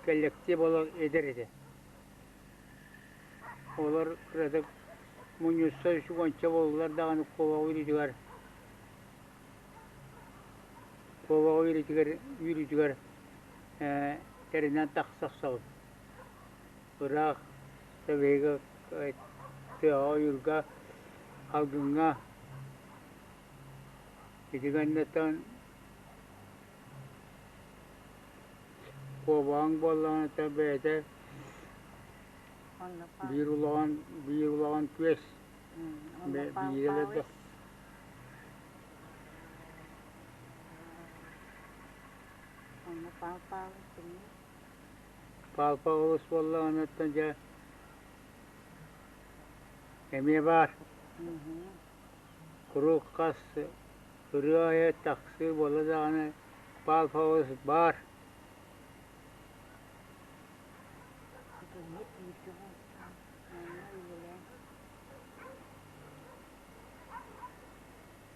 кэллэктиип олох эдэр этэ. Олор кыратык мунньусса үс уонча буоллулар даҕаны куобах үүрүүтүгэр куобах үүрүүтүгэр үүрүүтүгэр тэринэн тахса охсобут. Ыраах тэбиһигэ тыаҕа ойуурга алгыҥҥа ити кэнниттэн куобаҕыҥ буоллаҕына бэйэтэ биир улахан биир улахан күөс биирэ да Пал Павлович буоллаҕына дьэ эмиэ баар. Куруук хас ырыа айа тахсыы буолла даҕаны Пал Павлович баар.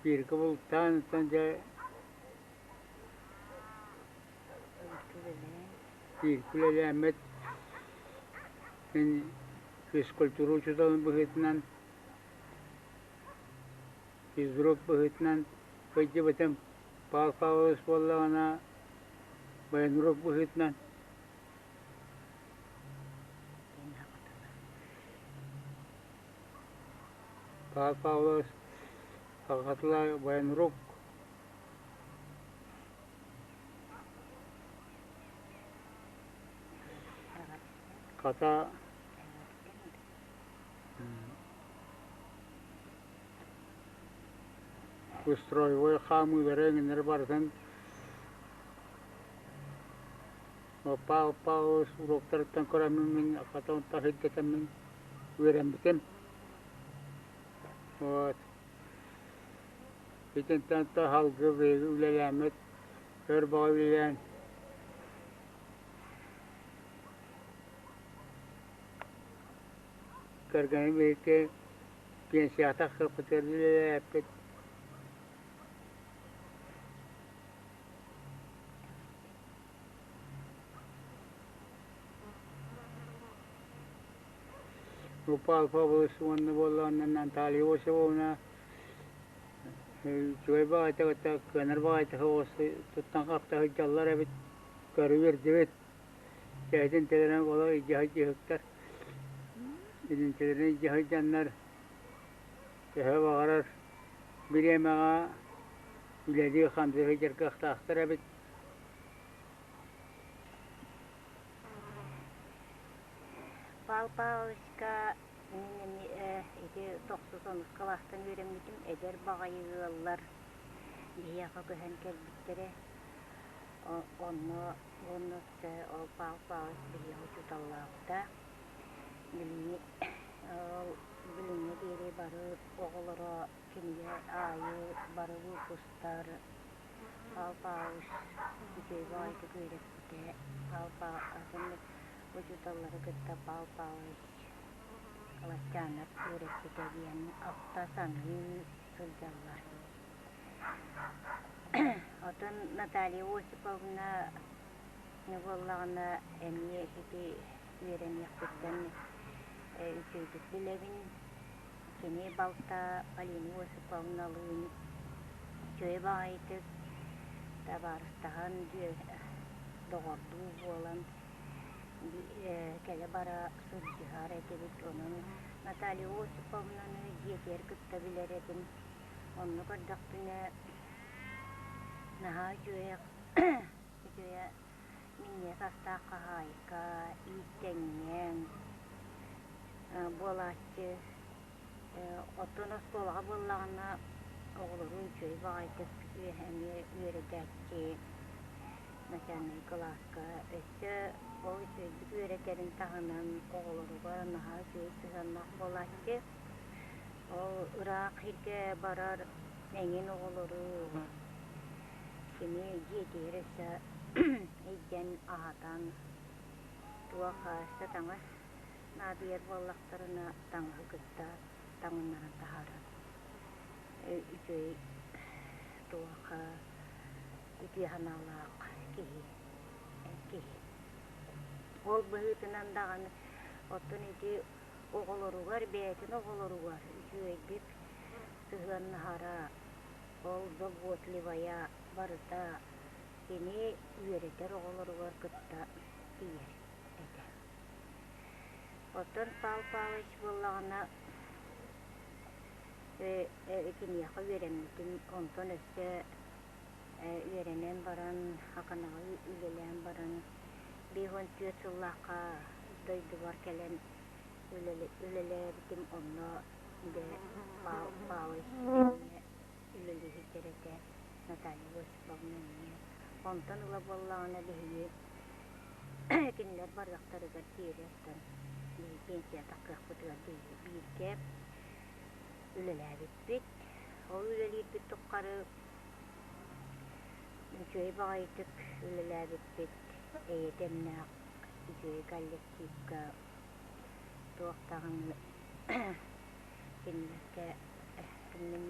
Бииргэ бултаан дьэ Бииргэ үлэлээммит мин физкультура учууталын быһыытынан, физрук быһыытынан сылдьыбытым. Павел Павлович буоллаҕына военрук быһыытынан. Павел Павлович Сахатыла военрук Хата устроевой хаамыылары эҥиннэри барытын Павел Павлович уруоктарыттан көрөммүн мин хата онтон сирдэтэммин үөрэммитим. Вот. Итинтэн салгыы биһиги үлэлээммит өр бөҕө үлэлээн кэргэним биһикки пенсияҕа тахсыахпытыгар үлэлээппит. Павел Павлович уонна буоллаҕына Наталья Осиповна үчүгэй баҕайытык кытта кыанар баҕайытык соҕус туттан-хапта сылдьаллар эбит, көрү үөрдүбүт. Кэһэтин тэлэрэн олох илдьэ сылдьыһыктар. Илинтэлэрин илдьэ сылдьаннар төһө баҕарар бириэмэҕэ үлэлии-хамсыы сылдьар кыахтаахтар эбит. Павел Павловичка мин эмиэ ити тохсус онус кылаастан үөрэммитим. Эдэр баҕайы ыаллар биһиэхэ көһөн кэлбиттэрэ. Онно уонна ол Павел Павлович биһиэхэ учууталлаабыта. Билиҥҥи ол билиҥҥэ диэри бары оҕолоро кинигэ аайы бары выпустар Павел Павлович үчүгэй баҕайытык үөрэппитэ. Павел атын учууталлары кытта Павел Павлович Каластянов үөрэппитэ диэн ахта саныы сылдьаллар. Оттон Наталья Осиповна буоллаҕына эмиэ ити үөрэниэхпиттэн үчүгэйдик билэбин. Кини балта Полина Осиповналыын үчүгэй баҕайытык табаарыстаһан, доҕордуу буолан кэлэ-бара сылдьыһар этибит. Онон Наталья Осиповнаны дьиэтигэр кытта билэр этим. Онно көрдөхпүнэ наһаа үчүгэй үчүгэйэ минньигэс астаах хаһаайка, иистэнньэҥ буолааччы. Оттон оскуолаҕа буоллаҕына оҕолору үчүгэй баҕайытык эмиэ үөрэтээччи начальнай кылааска өссө ол үчүгэйдик үөрэтэрин таһынан оҕолоругар наһаа үчүгэй сыһыаннаах буолааччы. Ол ыраах сиргэ барар эҥин оҕолору кини дьиэтигэр өссө илдьэн аһатан туох өссө таҥас наадыйар буоллахтарына таҥаһы кытта таҥыннаран таһаарар үчүгэй туох үтүө санаалаах киһи киһи. Ол быһыытынан даҕаны оттон ити оҕолоругар бэйэтин оҕолоругар үчүгэйдик сыһыаннаһара, ол заботливая барыта кини үөрэтэр оҕолоругар кытта тиийэр этэ. Оттон Павел Павлович буоллаҕына киниэхэ үөрэммитим, онтон өссө үөрэнэн баран, Аканаҕа үлэлээн баран 54 сыллаахха дойдубар кэлэн үлэлээбитим, онно дьэ Павлович эмиэ үлэлии сылдьар этэ, Наталья Осиповна эмиэ. Онтон ыла буоллаҕына биһиги кинилэр барыахтарыгар диэри оттон биһиги пенсия тахсыахпытыгар диэри бииргэ үлэлээбиппит. Ол үлэлиирбит тухары үчүгэй баҕайытык үлэлээбиппит, эйэ дэмнээх үчүгэй коллективка туох даҕаны кинилэргэ мин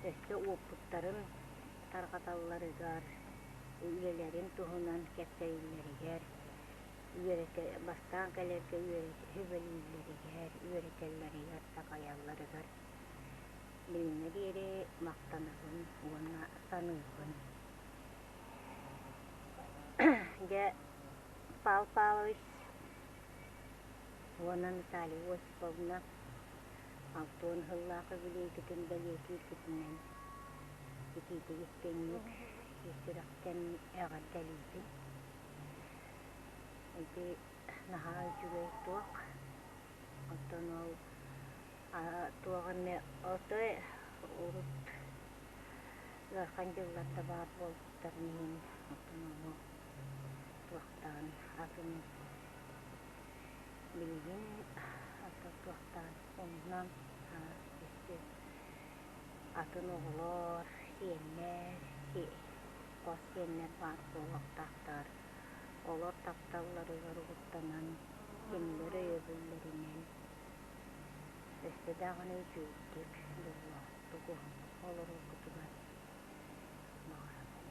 өссө уопуттарын тарҕаталларыгар, үлэлэрин туһунан кэпсэиллэригэр, үөрэтэ бастаан кэлэргэ сүбэлииллэригэр, үөрэтэллэригэр, такайалларыгар билиҥҥэ диэри махтанабын уонна саныыбын. Дьэ, Павел Павлович уонна Наталья Осиповна. Алтан сыллаах үбүлүөйгүтүн бэлиэтииргитинэн итиитик-истиҥник ис сүрэхтэн эҕэрдэлиибин. Ити наһаа үчүгэй туох. Оттон ол туох эмэ отой урут ыарахан дьыллар да баар буолбуттарын иһин оттон ону туохтаан атын билигин атын туохтаан оннунан өссө атын оҕолор, сиэннэр, хос сиэннэр баар буолуохтаахтар. Олор тапталларыгар угуттанан, кинилэр өйөбүллэринэн өссө даҕаны үчүгэйдик, дьоллоохтук олороргутугар баҕарабын.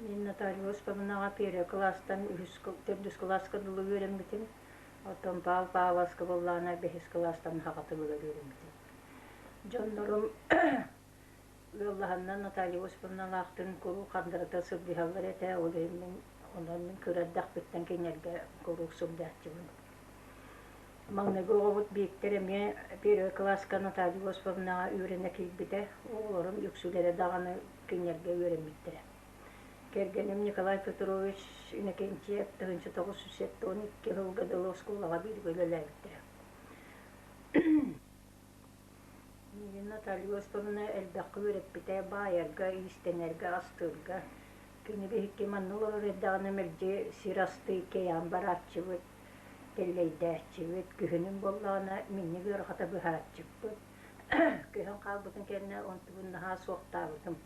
Мин Наталья Осиповнаҕа первый кылаастан үһүс төрдүс кылааска дылы үөрэммитим. Оттон Павел Павловска буоллаҕына бэһис кылаастан хаҕатылыгар үөрэммитим. Дьоннорум ыаллаһаннар Наталья Осиповналаахтыын куруук хандарыта сылдьыһаллар этэ, ол иһин мин онон мин кыра эрдэхпиттэн кинилэргэ куруук сылдьааччыбын. Маҥнайгы оҕобут Бииктэр эмиэ первый кылааска Наталья Осиповнаҕа үөрэнэ киирбитэ, оҕолорум үксүлэрэ даҕаны кинилэргэ үөрэммиттэрэ. Кэргэним Николай Петрович Иннокентьев 1972 сылга дылы оскуолаҕа бииргэ үлэлээбиттэрэ. Миигин Наталья Осиповна элбэххэ үөрэппитэ, баайарга, иистэнэргэ, астыырга. Кини биһикки манна олорор эрдэҕинэ мэлдьи сир астыы кэйээн барааччыбыт, тэллэйдээччибит, күһүнүн буоллаҕына минньик ыарахата быһааччыппыт. Көһөн хаалбытын кэннэ онтубун наһаа суохтаабытым.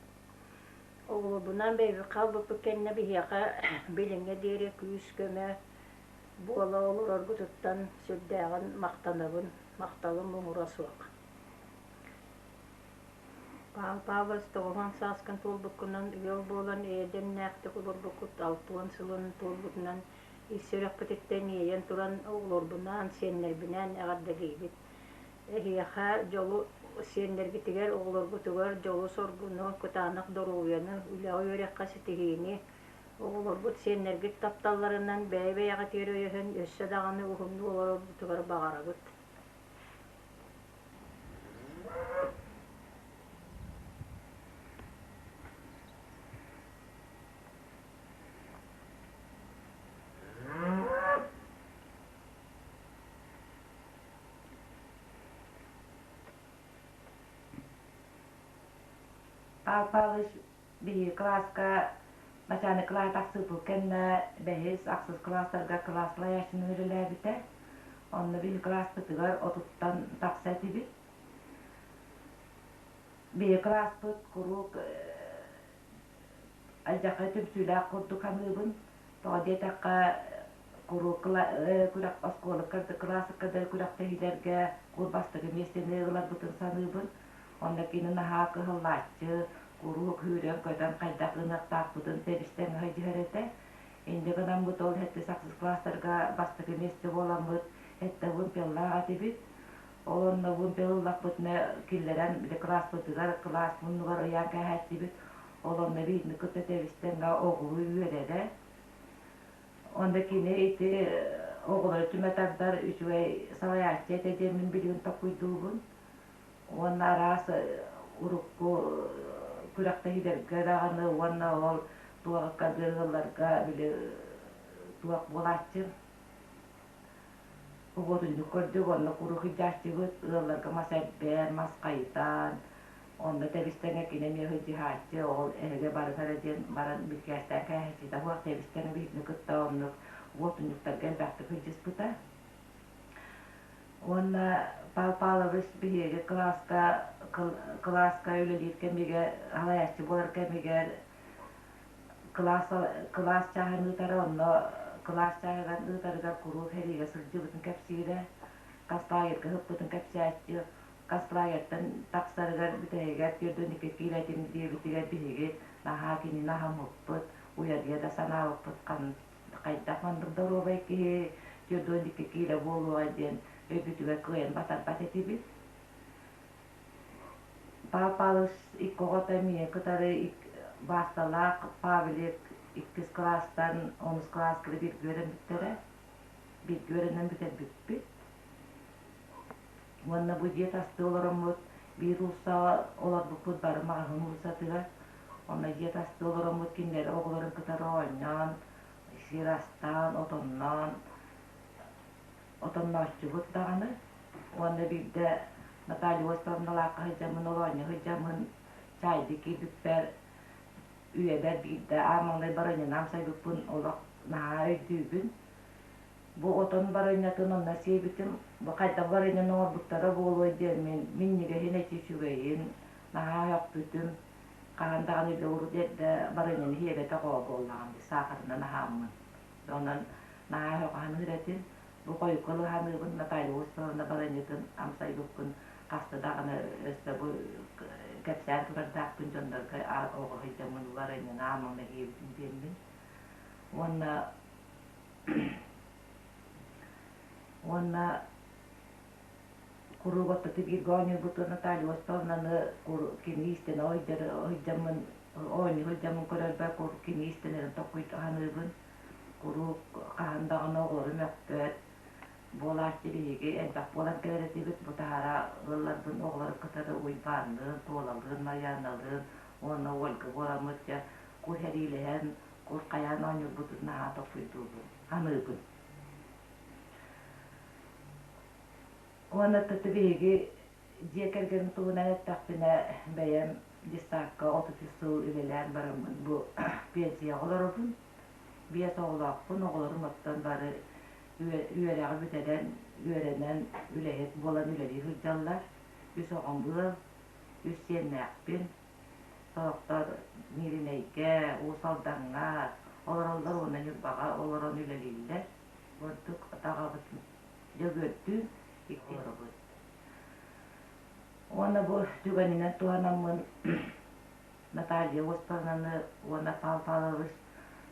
Оҕолорбунаан бэйэбит хаалбыппыт кэннэ биһиэхэ билиҥҥэ диэри күүс-көмө буола олороргутуттан сүрдээҕин махтанабын, махталым муҥура суох. Павел Павлович тоҕуһуон сааскын туолбуккунан ыал буолан эйэ-дэмнээхтик олорбуккут алтыан сылын туолбутунан ис сүрэхпититтэн иэйэн туран оҕолорбунаан, сиэннэрбинээн эҕэрдэлиибит. Эһиэхэ дьолу сиэннэргитигэр, оҕолоргутугар дьолу-соргуну, кытаанах доруобуйаны, үлэҕэ-үөрэххэ ситиһиини, оҕолоргут, сиэннэргит тапталларынан бэйэ-бэйэҕитигэр өйөһөн, өссө даҕаны уһуннук олороргутугар баҕарабыт. Павел Павлович биһиги кылааска начальник кылааһы тахсыыппыт кэннэ бэһис, ахсыс кылаастарга кылаас салайааччынан үлэлээбитэ. Онно биһиги кылааспытыгар отуттан тахса этибит. Биһиги кылааспыт куруук алдьархай түмсүүлээх курдук саныыбын. Тоҕо диэтэххэ, куруук күрэх оскуола кылааска да күрэхтэһиилэргэ кур бастакы миэстэни ыларбытын саныыбын. Онно кини наһаа кыһаллааччы, куруук сүүрэн-көтөн хайдах гыныахтаахпытын тэбистэн сылдьыһар этэ. Инньэ гынаммыт ол сэттис ахсыс кылаастарга бастакы миэстэ буоламмыт сэттэ вымпеллаах этибит. Ол онно вымпел ыллахпытына киллэрэн били кылааспытыгар кылаас муннугар ыйаан кээһээччибит. Ол онно биһигини кытта тэбистэҥҥэ оҕолуу үөрэрэ. Онно кини ити оҕолору түмэ тардар үчүгэй салайааччы этэ диэн мин билигин толкуйдуубун. Уонна араас урукку күрэхтэһиилэргэ даҕаны уонна ол туохха ыалларга били туох буолааччы Оҕотунньук көрдүк, онно куруук илдьээччибит, ыалларга мас эрбээн, мас хайытан, онно тэбистэҥэ кини эмиэ сылдьыһааччы, ол эһэгэ барыта эрэ диэн баран бирикээстээн кээһэччитэ суох тэбистэҥэ биһигини кытта оннук уотунньуктарга элбэхтик сылдьыспыта. Уонна Павел Павлович биһиги кылааска кылааска үлэлиир кэмигэр, салайааччы буолар кэмигэр кылаас кылаас чааһын ыытара, онно кылаас чааһыгар ыытарыгар куруук сэриигэ сылдьыбытын кэпсиирэ, концлагерьга сыппытын кэпсээччи, концлагерьтан тахсарыгар бүтэһигэр 42 киилэтин диэбитигэр биһиги наһаа кинини аһыммыппыт, уйадыйа да санаабыппыт хайдах маннык доруобай киһи 42 киилэ буолуоҕай диэн өйбүтүгэр кыайан батарбат этибит. Павел Павлович икки оҕото эмиэ кытары Баасталаах Павлик иккис кылаастан онус кылааска бииргэ үөрэммиттэрэ. Бииргэ үөрэнэн бүтэрбиппит. Уонна бу дьиэ тастыы олороммут биир уулуссаҕа олорбуппут бары маҕаһыын уулуссатыгар. Онно дьиэ тастыы олороммут кинилэри оҕолорун кытары оонньоон, сир астаан, отонноон, отоннооччубут даҕаны. Уонна биирдэ Наталья Осиповналаахха сылдьаммын, олоонньо сылдьаммын чаайдыы киирбиппэр үйэбэр биирдэ аан маҥнай барыанньаны амсайбыппын олох наһаа өйдүүбүн. Бу отон барыанньатын онно сиэбитим, бу хайдах барыанньаны оҥорбуттара буолуой диэн мин минньигэһин эти үчүгэйин наһаа сөхпүтүм. Хаһан даҕаны үлэ урут эрдэ барыанньаны сиэбэтэх оҕо буоллаҕым дии, саахарынан аһааммын. Онон наһаа сөҕө этим. Бу хойукка ылыһаныыбын Наталья Осиповна барыанньатын амсайбыппын хаста даҕаны өссө бу кэпсээн турардаахпын дьоннорго оҕо сылдьаммын барыанньаны аамаҥна киирбитим диэммин. Уонна уонна куруук ортоту бииргэ оонньуурбутун Наталья Осиповнаны кини истэн сылдьаммын оонньуу сылдьаммын көрөрбөр куруук кини истэнэрин толкуйдаһаныыбын. Куруук хаһан даҕаны оҕолору мөхпөт, буолааччы биһиги элбэх буолан кэлэр этибит. Бу таһара ыалларбын оҕолору кытары Уйбаанныын, Туолалыын, Марьяналыын уонна Ольга буоламмыт дьэ кур сэриилэһэн, кур хайаан оонньуурбутун наһаа толкуйдуубун, саныыбын. Уонна тыты биһиги Дьиэ кэргэним туһунан эттэхпинэ, бэйэм детсадка 33 сыл үлэлээн бараммын бу пенсияҕа олоробун. Биэс оҕолоохпун, оҕолорум оттон бары үөрэҕи бүтэрэн, үөрэнэн, үлэһит буолан үлэлии сылдьаллар. Үс оҕом ыал, үс сиэннээхпин. Сорохтор Мииринэйгэ, Уус Алдаҥҥа олороллор уонна Ньурбаҕа олорон үлэлииллэр. Ордук аҕабытын Дьөгүөрдүүн икки олоробут. Уонна бу түгэнинэн туһанаммын Наталья Осиповнаны уонна Павел Павлович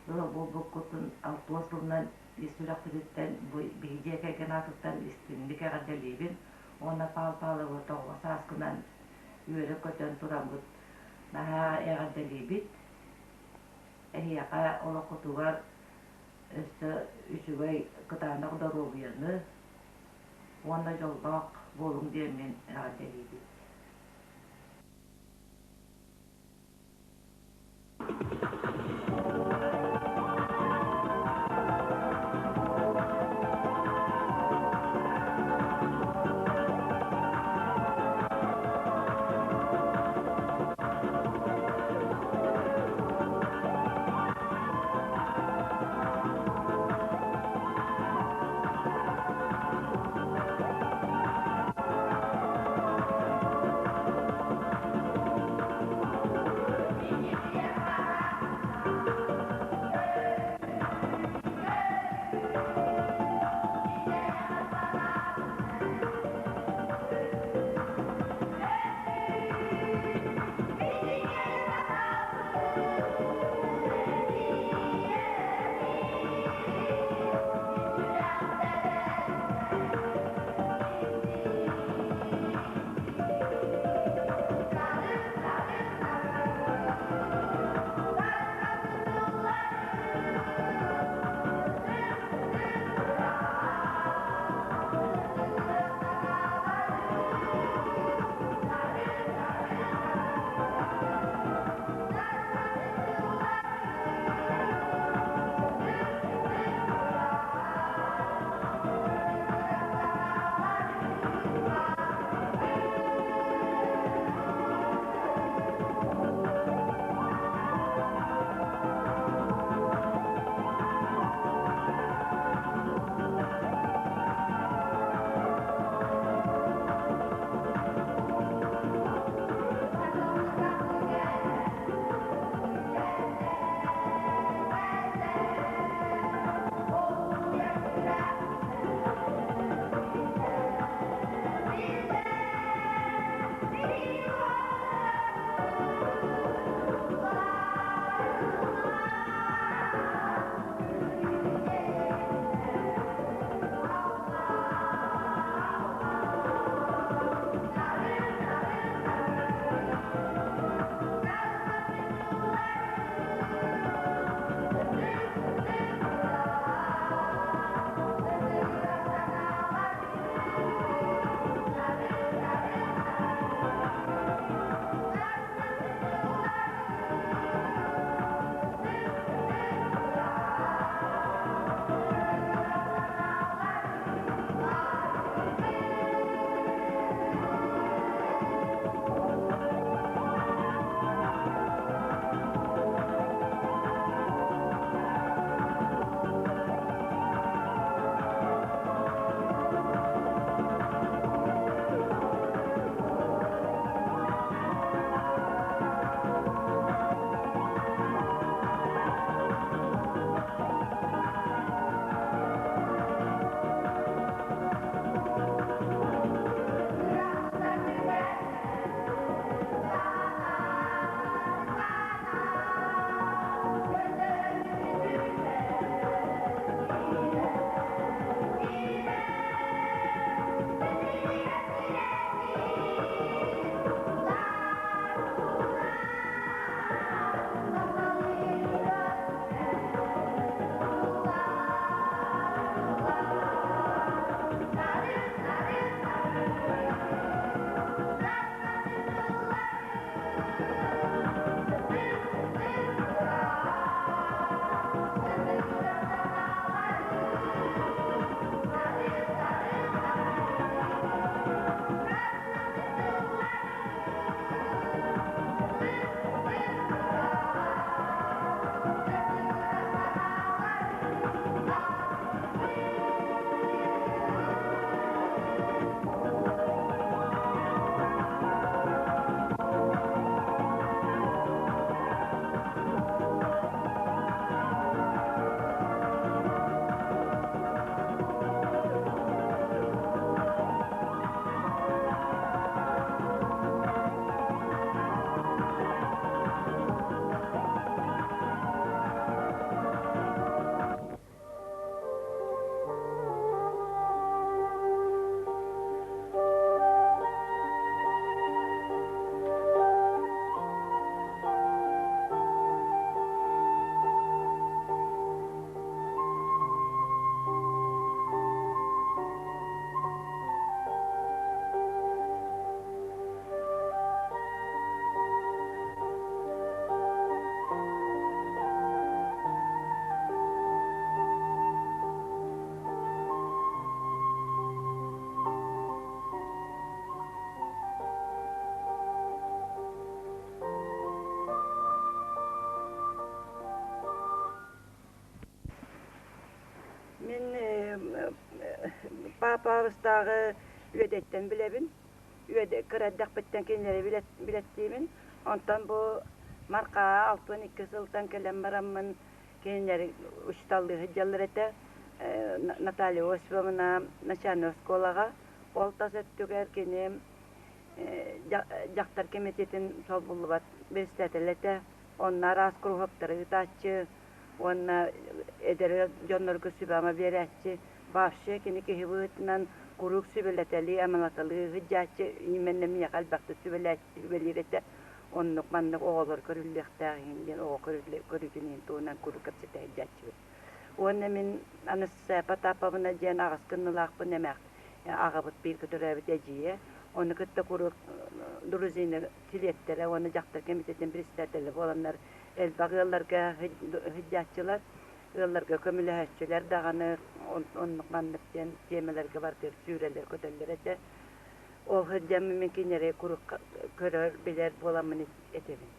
ыал буолбуккутун алтыа сылынан ис сүрэхпититтэн бу биһи дьиэ кэргэн аатыттан истиҥник эҕэрдэлиибин уонна Павел Павловы тоҕо сааскынан үөрэ-көтөн тураммыт наһаа эҕэрдэлиибит. Эһиэхэ олоххутугар өссө үчүгэй кытаанах доруобуйаны уонна дьоллоох буолуҥ диэммин эҕэрдэлиибин. Папа Үөдэйтэн билэбин. Үөдэ кыра эрдэхпиттэн кинилэри билэттиибин. Онтон бу Мархаа 62 сылтан кэлэн бараммын кинилэри учууталлыы сылдьаллар этэ. Наталья Осиповна начальнай оскуолаҕа. Ол тас өттүгэр кини дьахтар кэмитиэтин солбуллубат председателэ этэ. Онно араас куруһуоктары ыытааччы уонна эдэр дьоннорго сүбэ-ама биэрээччи. Вообще кини киһи быһыытынан куруук сүбэлэтэлии, амалаталыы сылдьааччы именно миэхэ элбэхтик сүбэлиир этэ. Оннук маннык оҕолор көрүллүөхтээх иһин диэн оҕо көрүүтүн иһин туһунан куруук кэпсэтэ сылдьааччыбыт. Уонна мин Анастасия Потаповна диэн аҕыс кыннылаахпын эмээх аҕабыт бииргэ төрөөбүт эдьиийэ. Ону кытта куруук дружина чилиэттэрэ уонна дьахтар кэмитиэтин председателэ буоланнар элбэх ыалларга сылдьааччылар, ыалларга көмөлөһөөччүлэр даҕаны оннук маннык диэн тиэмэлэргэ барытыгар сүүрэллэр-көтөллөр этэ. Ол сылдьан мин кинилэри куруук көрөр, билэр буоламмын этэбин.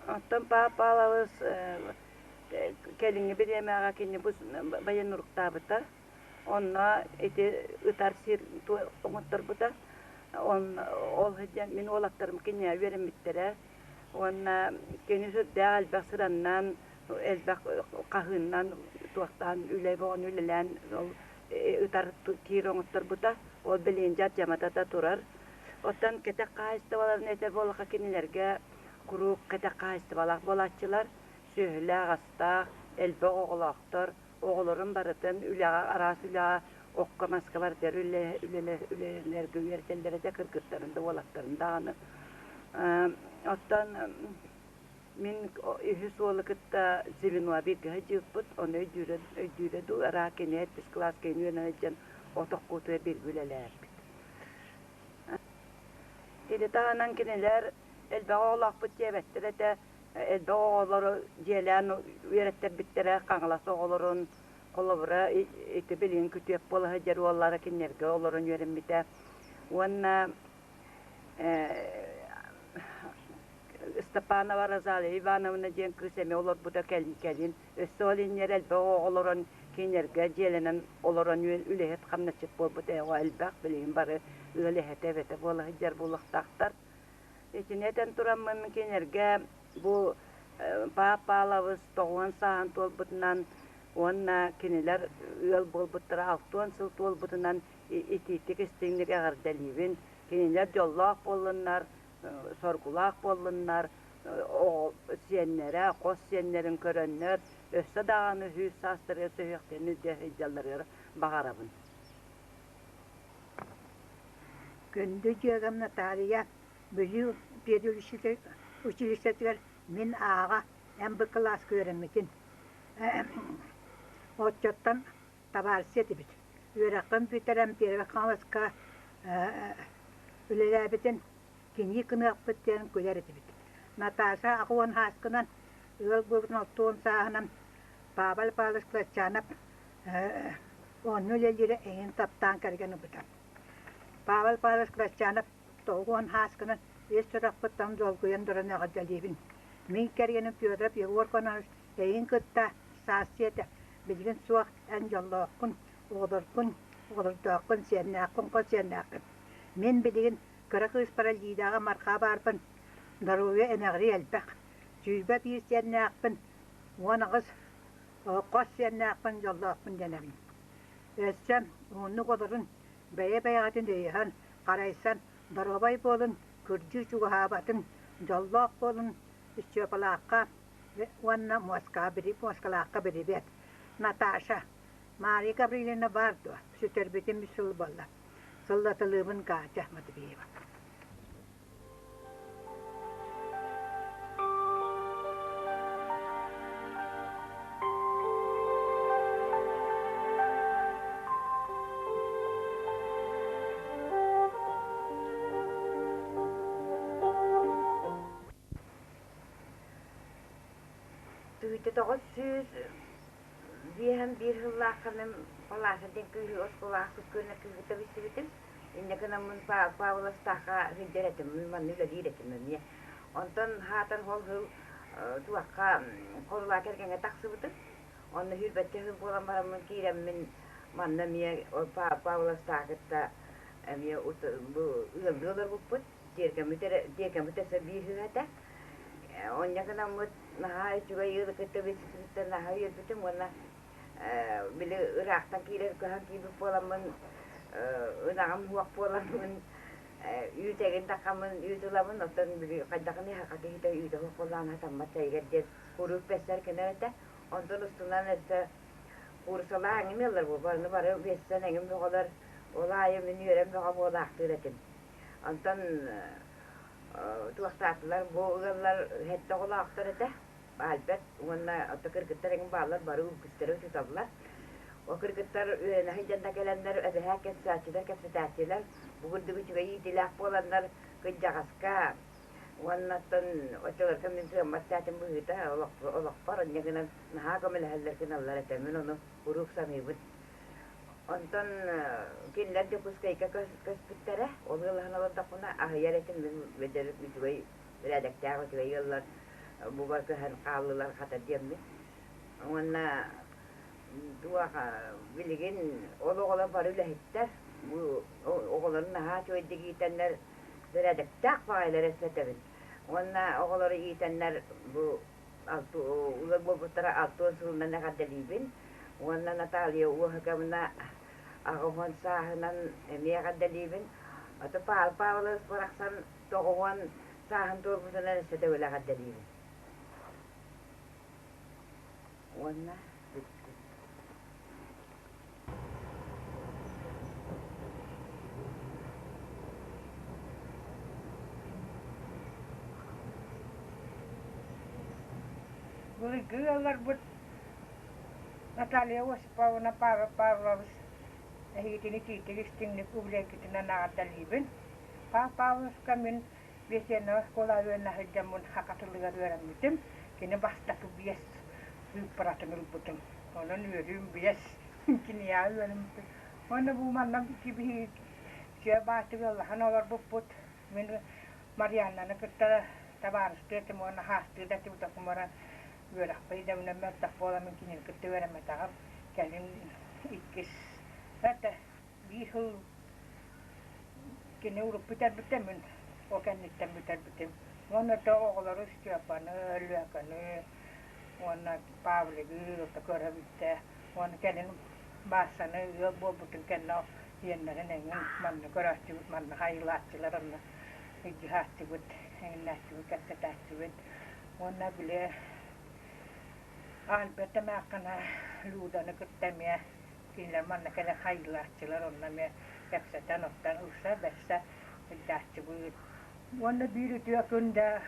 Оттон Павловыс кэлиҥҥи бириэмэҕэ кини бу военруктаабыта. Онно ити ытар сир оҥотторбута. Ол сылдьан мин уолаттарым киниэхэ үөрэммиттэрэ. Уонна кини сүрдээх элбэх сыраннан, элбэх хаһыыннан, туохтаан үлэ бөҕөнү үлэлээн ол ытар тиир оҥотторбута. Ол билигин дьардьамата да турар. Оттон кэтэх хаһаайыстыбаларын этэр буоллахха кинилэргэ куруук кэтэх хаһаайыстыбалаах буолааччылар, сүөһүлээх-астаах, элбэх оҕолоохтор, оҕолорун барытын үлэҕэ, араас үлэҕэ, окко-маска барытыгар үлэлэргэ үөрэтэллэр этэ, кыргыттарын да, уолаттарын даҕаны. Оттон мин үһүс уолу кытта звено бииргэ сылдьыбыппыт, ону өйдүүрэ, өйдүүрэ дуу, аraa кини сэттис кылааска үөрэнэ сылдьан от оххуутугар бииргэ үлэлээбиппит. Ити таһынан кинилэр элбэх оҕолоохпут диэбэттэр этэ, элбэх оҕолору дьиэлээн үөрэттэрбиттэрэ, Хаҥалас оҕолорун, холобура, ити билигин күтүөт буола сылдьар уоллара кинилэргэ олорон үөрэммитэ. Уонна Степанова Розалия Ивановна диэн кыыс эмиэ олорбута кэлин. Өссө ол иннигэр элбэх оҕо олорон кинилэргэ дьиэлэнэн олорон үлэһит хамначчыт буолбут оҕо элбэх, билигин бары ыал эһэтэ эбэтэ буола сылдьар буолуохтаахтар. Итини этэн тураммын кинилэргэ бу Паапалабыс тоҕуон сааһын туолбутунан уонна кинилэр ыал буолбуттара алтыан сыл туолбутунан итиитик истиҥник эҕэрдэлиибин. Кинилэр дьоллоох буоллуннар, соргулаах буоллуннар, оҕо сиэннэрэ, хос сиэннэрин көрөннөр, өссө даҕаны сүүс саастарыгар сүһүөхтэрин илдьэ сылдьалларыгар баҕарабын. Күндү дьүөгэм Наталья, Бүлүү педучилищетыгар мин ааҕа эн бу кылааска үөрэммитин. Оччоттон табаарыс этибит. Үөрэххин бүтэрэн Первый Хаҥаласка үлэлээбитин кини гыныахпыт диэн күлэр этибит. Наташа аҕыс сааскынан ыал буолбутун 60 сааһынан Павел Павлович Кылатчанов онно үлэлиирэ эҥин таптаан кэргэн ылбыта. Павел Павлович Кылатчанов 90 сааскынан ис сүрэхпиттэн долгуйан туран эҕэрдэлиибин. Мин кэргэним Федоров Егор Кононович эйигин кытта саастыы этэ. Билигин суох эн дьоллооххун, оҕолоргун, оҕолордооххун, сиэннээххин, хос сиэннээххин. Мин билигин кыра кыыспара Лидаҕа Марха баарбын, доруобуйа эмэҕирии элбэх. 21 сиэннээхпин, 18 хос сиэннээхпин, дьоллоохпун дэнэбин. Өссө уһуннук олорун, бэйэ-бэйэҕитин өйөһөн, харайсан, доруобай буолун, кырдьыы чугаһаабатын, дьоллоох буолун, Степалаахха уонна Муоскалаахха бирибиэт. Наташа, Мария Гаврильевна баар дуо? Сүтэрбитим үс сыл буолла. Сыллатылыыбын Катя Матвеева. Түһүтэ 900 биэһэн биир сыллаахха мин Палаша диэн кыыһы оскуолаахпыт күөнэ кыыһыта билсибитим. Инньэ гынаммын Павловтаахха сылдьар этим, мин манна үлэлиир этим эмиэ. Онтон хаатар ол сыл туохха Хоруулаа кэргэҥҥэ тахсыбытым. Онно сүүрбэччэ сыл буолан бараммын киирэммин Манна эмиэ Павловстаах кытта эмиэ бу ыаллыы олорбуппут. Тиэргэммит өссө биир сыһа этэ. Онньа гынаммыт наһаа үчүгэй ыалы кытта билсибиттэн наһаа үөрбүтүм уонна били ыраахтан киирэр көһөн киирбит буоламмын ынаҕым суох буоламмын үүт эгин таххаммын үүт ылабын оттон били хайдахын иһэхэ киһитэ үүтэ суох буоллаҕына хатаммат чэйигэр диэн куруук бэссэр кэнэр этэ онтон устунан өссө куурусалаах эҥин ыаллар буолбаны бары бэссэн эҥин бөҕөлөр ол аайы мин үөрэн бөҕө буолаахтыыр этим онтон туохтаатылар бу ыаллар сэттэ оҕолоохтор этэ Альберт уонна ото кыргыттар эҥин бааллар бары үгүстэрэ учууталлар. Ол кыргыттар үөрэнэ сылдьан да кэлэннэр эбэһээ кэпсээччилэр, кэпсэтээччилэр бу курдук үчүгэй иитиилээх буоланнар кырдьаҕаска уонна оттон оччолорго мин кыаммат тээтим быһыыта олохпор онньа гынан наһаа көмөлөһөллөр гыналлар этэ мин ону куруук саныыбын. Онтон кинилэр Дьокуускайга көспүттэрэ ол ыаллаһан олордохпуна аһыйар этим мин үчүгэй бэрээдэктээх үчүгэй ыаллар буба көһөн хааллылар хата диэммин. Уонна туох билигин ол оҕолор бары үлэһиттэр. Бу оҕолорун наһаа үчүгэйдик иитэннэр бэрээдэктээх баҕайылар эстэтэбин. Уонна оҕолору иитэннэр бу улар буолбуттара 60 сылынан эҕэрдэлиибин. Уонна Наталья Уоһуковна 80 сааһынан эмиэ эҕэрдэлиибин. Ото Павел Павлович барахсан 90 сааһын туолбутунан өссө төгүл эҕэрдэлиибин. Уонна бүттүм. Былыргы ыалларбыт Наталья Осиповна, Павел Павлович эһигитини итиитик истиҥник үбүлүөйгүтүнэн эҕэрдэлиибин. Павел Павловичка мин Бесенова оскуола үөрэнэ сылдьаммын саха тылыгар үөрэммитим. Кини бастакы биэс сыыппаратын ылбытым. Онон үөрүүм биэс киниэхэ үөрэммитим. Уонна бу манна биһиги дьиэ баатыгы ыаллаһан олорбуппут. Мин Марианнаны кытта табаарыстыы этим уонна хаастыы да этим баран үөрэхпэр идэбинэн мөлтөх буоламмын мин кинини кытта үөрэммэтэҕим. Кэлин иккис это биир сыл Кини урут бүтэрбитэ, мин ол кэнниттэн бүтэрбитим. Уонна то оҕолору Степаны, Лөкөнү уонна Павлигы ото көрөбүттэ. Уонна кэлин Баасаны ыал буолбутун кэннэ иэннэрин эҥин манна көрөөччүбүт, манна хайылааччылар онно ыйдьыһааччыбыт, эҥиннээччибит, кэпсэтээччибит. Уонна били Альберт эмээххинэ Люданы кытта эмиэ Кинилэр манна кэлэн хайыылааччылар, онно эмиэ кэпсэтэн, оттон ылса-бэрсэ сылдьааччыбыт. Уонна биир үтүө күн да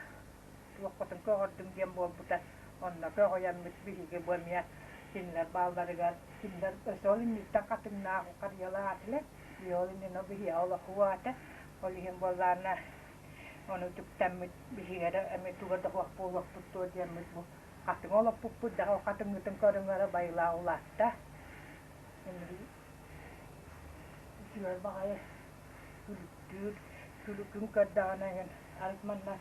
туоххутун көҕөрдүм диэн буолбута. Онно көҕүйэммит биһиги бу эмиэ кинилэр баалларыгар, кинилэр өссө ол инниттэн хатыҥнаах харыйалаах этилэр. Ол иннинэ биһиэхэ олохуу аата. Ол иһин буоллаҕына ону үтүктэммит биһиги эрэ эмиэ туга да суох буолуохпут дуо диэммит бу Хатыҥ олоппуппут да ол хатыҥмытын көрүҥ эрэ байылаа улаатта. Үчүгэй баҕайы күлүктүүр, күлүкүн көрдөҕүнэ эҥин арыт манна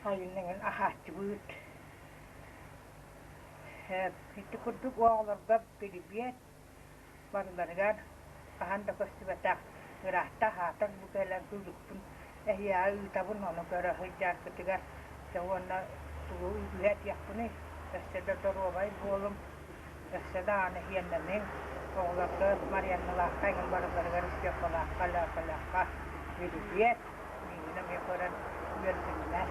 сайын эҥин аһааччыбыт. Ити курдук оҕолорго бирибиэт барыларыгар хаһан да көстүбэтэх ыраатта аһаатар бу кэлэн күлүкпүн эһиэхэ ыытабын ону көрө сылдьаргытыгар дьэ уонна тугу үгүһү этиэхпиний өссө да доруобай буолуҥ өссө даҕаны иһиэннэниҥ оҕолорго Марианналаахха эҥин барыларыгар Степалаахха Лөкөлөөххө бирибиэт миигин эмиэ көрөн үөрдүннэр.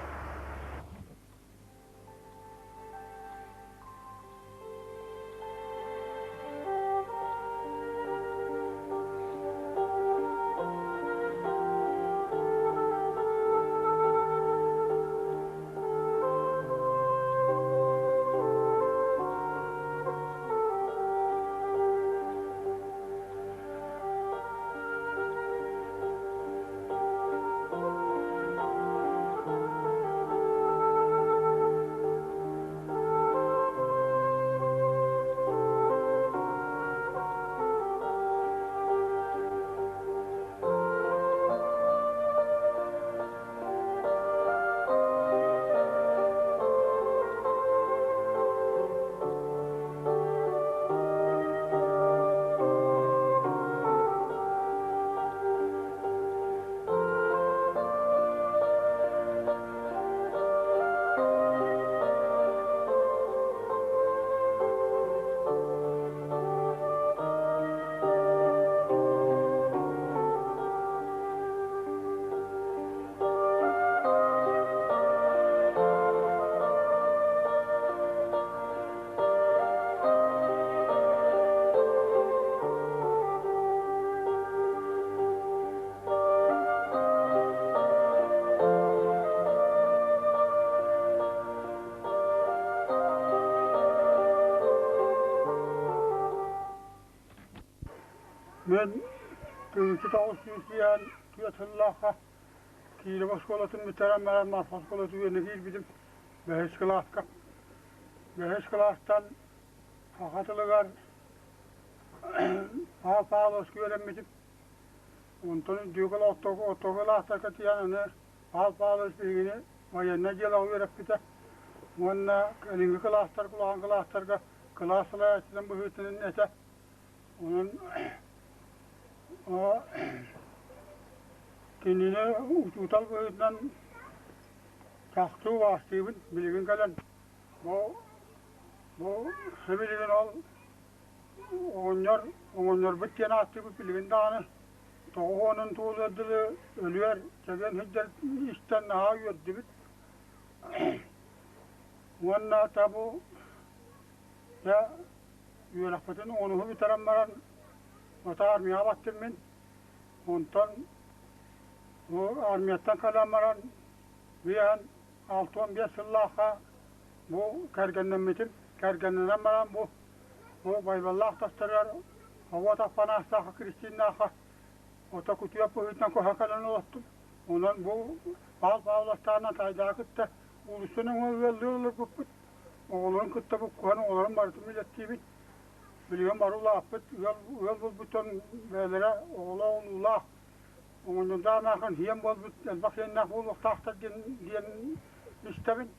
Мен 1994 сыллаахха Кииров оскуолатын бүтэрэн баран Марфа оскуолатын үөрэнэ киирбитим бэһис кылааска. Бэһис кылаастан саха тылыгар Павел Павлович үөрэммитим. Онтон үрдүкү ортоку кылаастарга тиийэн аны Павел Павлович биһигини военнай дьыалаҕа үөрэппитэ. Уонна кэлиҥҥи кылаастарга, улахан кылаастарга кылаас салайааччытын быһыытынан этэ. Онон кинини учуутал быһыытынан чахчы убаастыыбын билигин кэлэн. Бу бу сибилигин ол оҕонньор оҕонньорбут диэн ааттыыбыт билигин даҕаны тоҕус уонун туолуор дылы өлүөр чэгиэн сылдьар истэн наһаа үөрдүбүт. Уонна табу дьэ үөрэхпитин онуһу бүтэрэн баран ата армияҕа баттым мин. Онтон бу армияттан кэлэн баран биэһэн 65 сыллаахха бу кэргэннэммитим. Кэргэннэнэн баран бу бу Байбаллаах тастарыгар Обуот Аппанаастаахха Кристиннаахха ото күтүөп быһыытынан көһө кэлэн олортум. Онон бу Павел Павловтаанан Тайдаа кытта уулусса нөҥүө ыаллыы олорбуппут. Оҕолорун кытта буккуһан оҕолорун барытын билэттиибит. Билигин бары улааппыт, ыал, ыал буолбут дьон бэйэлэрэ оҕолоох улуулаах, оҥоннордоох эмээхсин сиэн буолбут, элбэх сиэннээх буолуохтаахтар диэн, диэн истэбин.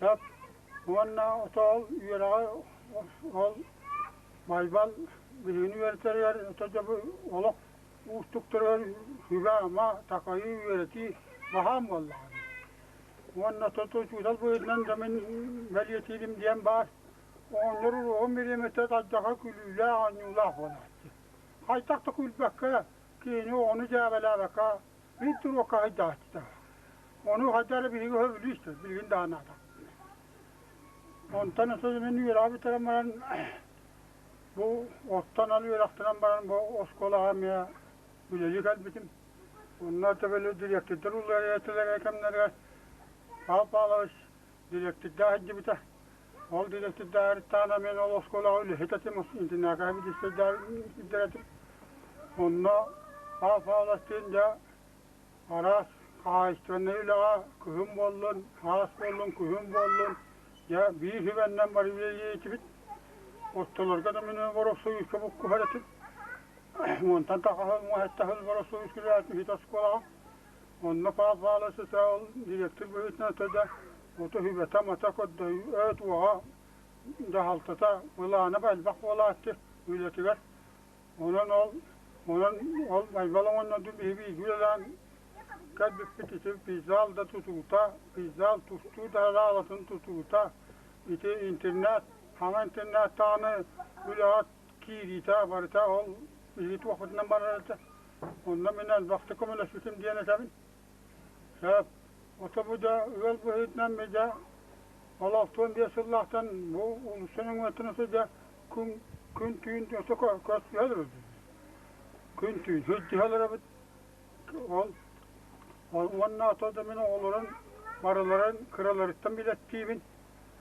Сөп. Уонна ото ол үөрэҕи ол Байбал биһигини үөрэтэригэр ото дьэ бу олох уустуктарыгар сүбэ-ама, такайыы, үөрэтии баһаам буоллаҕа. Уонна тото учуутал быһыытынан да мин бэлиэтиирим диэн баар, оҕонньор уруогун бириэмэтэ тардьаҕа күлүүлээх оонньуулаах буолааччы. Хайдах да күлбэккэ, киһини оҕону дьээбэлээбэккэ биир туруокка сылдьааччыта. Ону хайдах эрэ биһиги сөбүлүү истэр, билигин даҕаны аата. Онтон ото мин үөрэҕи бүтэрэн баран бу оттон аны үөрэхтэнэн баран бу оскуолаҕа эмиэ үлэлии кэлбитим. Онно төбөлү дириэктирдэр уларыйа кэмнэригэр Павел Павлович дириэктирдээх илдьибитэ. Ол дириэктирдээриттаана мен ол оскуолаҕа үлэһит этим, интернакка илдьэр этим. Онно Павел Павловичтыын дьэ араас хаһаайыстыбаннай үлэҕэ кыһын буоллун, саас буоллун, күһүн буоллун, дьэ биир сүбэннэн бары үлэлиир этибит. Ортолорго да мин боропсойууска буккуһар этим. Уонтан тахса муоһаттаһыл боропсойууска үлэлээтим ити оскуолаҕа. Онно Павел Павлович ол директор быһыытынан этэ ото сүбэтэ-амата көрдөһүү туоҕа дьаһалтата былаана элбэх буолааччы үлэтигэр. Онон ол онон ол Байбал оҕонньордуун биһиги бииргэ үлэлээн кэлбиппит ити пейзал да тутуута, пейзал тустуу да араалатын тутуута, ити интернат, саҥа интернат даҕаны үлэҕэ киириитэ барыта ол биһиги туохпутунан барар этэ. Онно мин элбэхтик көмөлөспүтүм диэн этэбин. Сөп. Ото бу да ыал быһыытынан дьэ ол 65 сыллаахтан бу уулусса нөҥүөттэн сылдьа күн күн түүн өссө көрсүһэ олоробут. Күн түүн сылдьыһа олоробут. Ол уонна ото да мин оҕолорун барыларын кыраларыттан билэттиибин.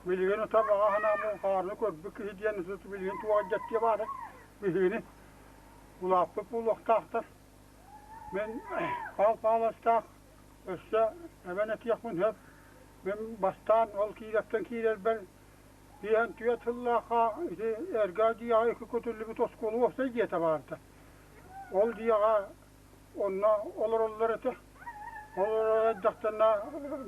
Билигин ото баҕа санаам хаарыны көрбүт киһи диэн билигин туох дьэттиэ баара биһигини улааппыт буолуохтаахтар. Мин Пал Павловтаах өссө эбэн этиэхпин сөп. Мин бастаан ол киирэттэн киирэрбэр биэһэн түөрт сыллаахха ити эргэ дьиэҕэ икки көтүллүбүт оскуола уопсай дьиэтэ баарда. Ол дьиэҕэ онно олороллор этэ. Олорор эрдэхтэринэ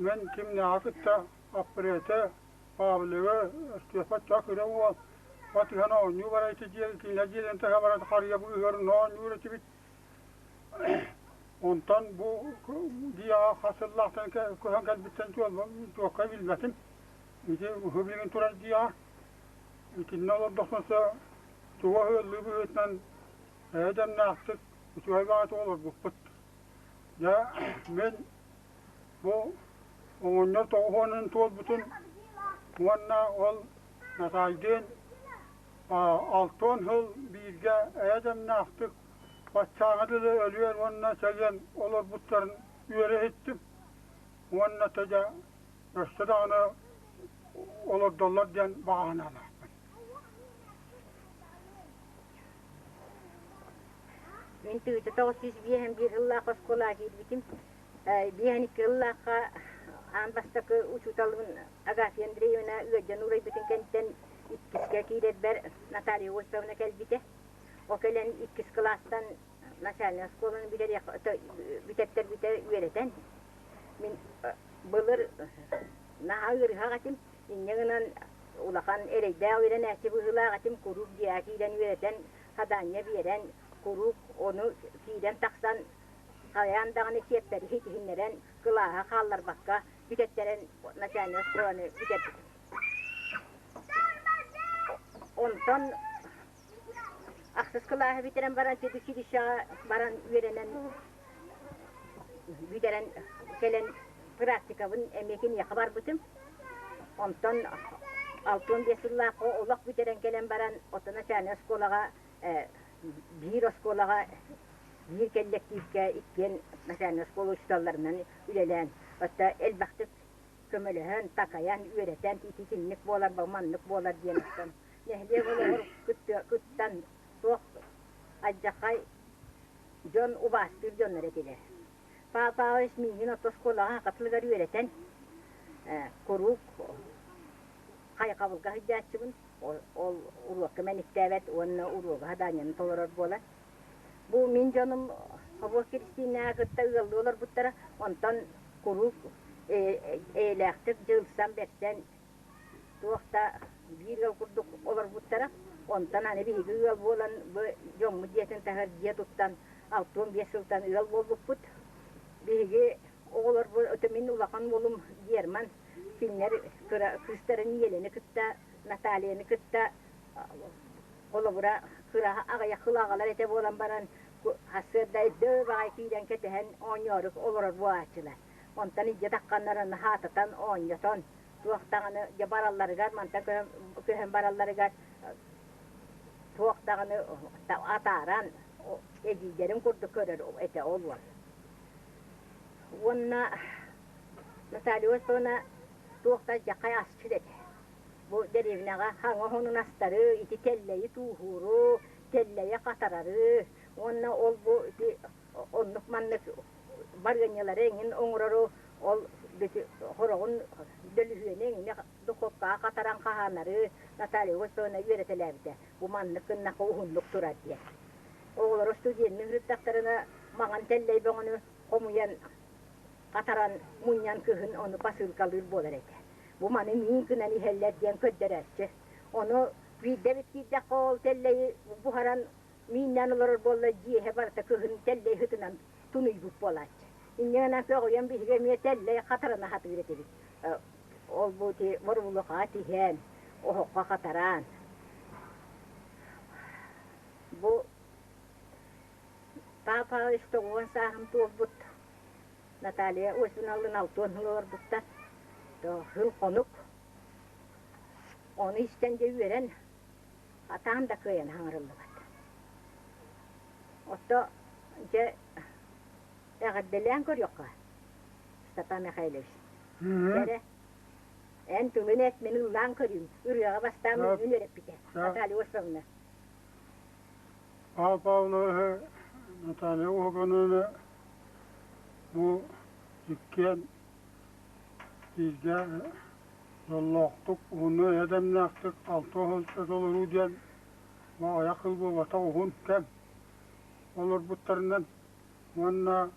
мин кимнээҕи кытта Аппыретэ, Павлигы, Степа Чакыры уол батыһан оонньуу барар ити дьиэ кинилэр дьиэлэрин таһа баран харыйа быыһыгар оонньуур этибит. Онтон бу дьиэҕэ хас сыллаахтан көһөн кэлбиттэн туохха билбэтим. Ити билигин турар дьиэҕэ. Итиннэ олордохпуна туга ыаллыы быһыытынан эйэ-дэмнээхтик үчүгэй баҕайытык олорбуппут. Дьэ, мин бу оҕонньор тоҕус уонун туолбутун уонна ол Натаайдыын 60 сыл бииргэ эйэ-дэмнээхтик баччааҥҥа дылы өлүөр уонна чэгиэн олорбуттарын үөрэ иһиттим уонна дьэ өссө даҕаны олордоллор диэн баҕа санаалаахпын. Мин 1951 сыллаах оскуолаҕа киирбитим. 52 сыллаахха аан бастакы учууталым Агафья Андреевна ыалдьан уурайбытын кэнниттэн иккискэ киирэрбэр Наталья Осиповна кэлбитэ. Ол кэлэн иккис кылаастан начальнай оскуоланы бүтэртэрбитэ үөрэтэн мин былыр наһаа ыарыһах этим. Инньэ гынан улахан эрэйдээх үөрэнээччи быһыылаах этим. Куруук дьиэҕэ киирэн үөрэтэн, хадаанньа биэрэн, куруук ону киирэн тахсан хайаан даҕаны чиэппэри ситиһиннэрэн кылааһа хаалларбакка бүтэттэрэн начальнай оскуоланы бүтэрбитим. Онтон ахсыс кылааһы бүтэрэн баран педучилищеҕа баран үөрэнэн бүтэрэн кэлэн практикабын эмиэ киниэхэ барбытым. Онтон 65 сыллаахха олох бүтэрэн кэлэн баран, оттон начальнай оскуолаҕа биир оскуолаҕа биир кэллэктиипкэ иккиэн начальнай оскуола учууталларынан үлэлээн, оттон элбэхтик көмөлөһөн, такайан, үөрэтэн, ити итинник буолар, бу маннык буолар диэн оттон нэһилиэк олоҕор кыттан туох алдьархай дьон убаастыыр дьоннор этилэр. Павел Павлович миигин орто оскуолаҕа хатылыгар үөрэтэн куруук хайҕабылга сылдьааччыбын. Ол уруокка мэниктээбэт уонна уруога садаанньаны толорор буолар. Бу мин дьонум Хобуос Киристииннээҕи кытта ыаллыы олорбуттара, онтон куруук эйэлээхтик дьылсан бэрсэн туох да биир ыал курдук олорбуттара. Онтон аны биһиги ыал буолан бу дьоммут дьиэтин таһыгар дьиэ туттан 65 сылтан ыал буолбуппут. Биһиги оҕолорбут, это мин улахан уолум Герман, кинилэр кыра кыыстарын Елены кытта, Натальяны кытта холобура кыра аҕыйах сыл аҕалар этэ буолан баран сарсыарда өйдөө баҕайы киирэн кэтэһэн оонньоору олорор буолааччылар. Онтон илдьэ тахханнар хаататан оонньотон туох даҕаны дьэ баралларыгар мантан көһөн баралларыгар туох даҕаны атааран эдьиийдэрин курдук көрөр этэ ол уол. Уонна Наталья Осиповна туох да дьахай асчыт этэ. Бу дэриэбинэҕэ хаҥа оһонун астары, ити тэллэйи тууһууру, тэллэйи хатарары уонна ол бу ити оннук маннык барыанньалары эҥин оҥорору ол хороҕун дөлүһүөнэ эҥини духуопкаҕа хатаран хаһаанары Наталья Осиповна үөрэтэлээбитэ. Бу маннык гыннахха уһуннук турар диэн. Оҕолоро студенныы сырыттахтарына маҥан тэллэй бөҕөнү хомуйан хатаран мунньан кыһын ону посылкалыыр буолар этэ. Бу маны миин гынан иһэллэр диэн көрдөрөөччү. Ону биирдэ эбит киирдэххэ ол тэллэйи буһаран мииннээн олорор буолла дьиэһэ барыта кыһын тэллэй сытынан тунуйбут буолааччы. Инньэ гынан көҕүйэн биһиги эмиэ тэллэй хатарына сатыыр этибит. Ол бу ити боруулухаҕа тиһэн, оһоххо хатаран. Бу Папа 90 сааһым туолбут Наталья Осиновналыын алтыан сыл олорбуттар. Сыл-хонук. Ону истэн дьэ үөрэн, атаан да кыайан хаҥырыллыбат. Отто дьэ эҕэрдэлээн көрүөххэ, Степан Михайлович. Эрэ, эн тылын эт, мин ыллаан көрүүм. Ырыаҕа бастаан миигин үөрэппитэ Наталья Осиповна. Павел Павловиһы Наталья Уһугунаны бу иккиэн бииргэ дьоллоохтук, уһуннук эйэ-дэмнээхтик алта сыл толоруу диэн бу аҕыйах сыл буолбатах уһун кэм олорбуттарынан уонна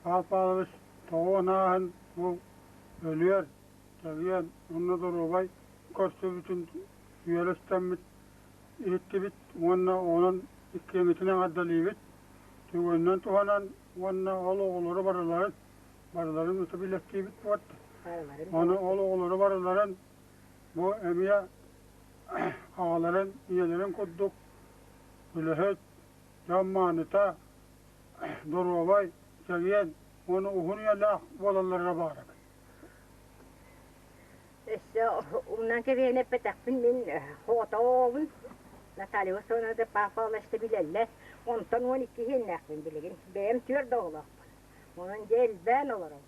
Павел Павлович тоҕо ааһан бу өлүөр, чэгиэн уонна доруобай көрсүбүтүн үөрэ истэммит иһиттибит уонна онон иккиэммитин эҕэрдэлиибит. Түгэнинэн туһанан уонна ол оҕолору барыларын барыларын ыта билэттиибит буолт. Ону ол оҕолору барыларын бу эмиэ аҕаларын, ийэлэрин курдук үлэһит, дьон мааныта, доруобай, чэгиэн уонна уһун үйэлээх буолалларыгар баҕарабын. Өссө умнан кэбиһэн эппэтэхпин мин оҕотоҕобун. Наталья Васильевна да Павловна билэллэр. Онтон 12 иһиннээхпин билигин. Бэйэм түөрт оҕолоохпун. Онон дьэ элбээн олоробун.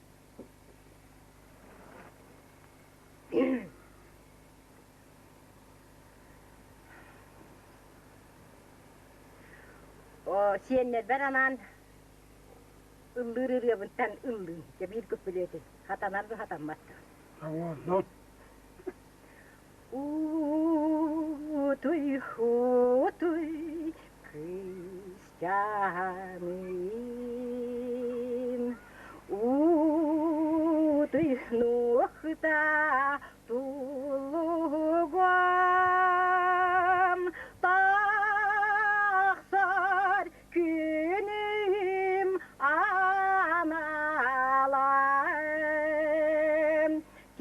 Сиэннэрбэр анаан ыллыыр ырыабынтан ыллыым. Дьэ биир күппүлүөтүн. Хатанар да хатаммат да. Утуй, утуй, кыысчааным, утуй, нуохта тулугам, тахсар күнүм аналам.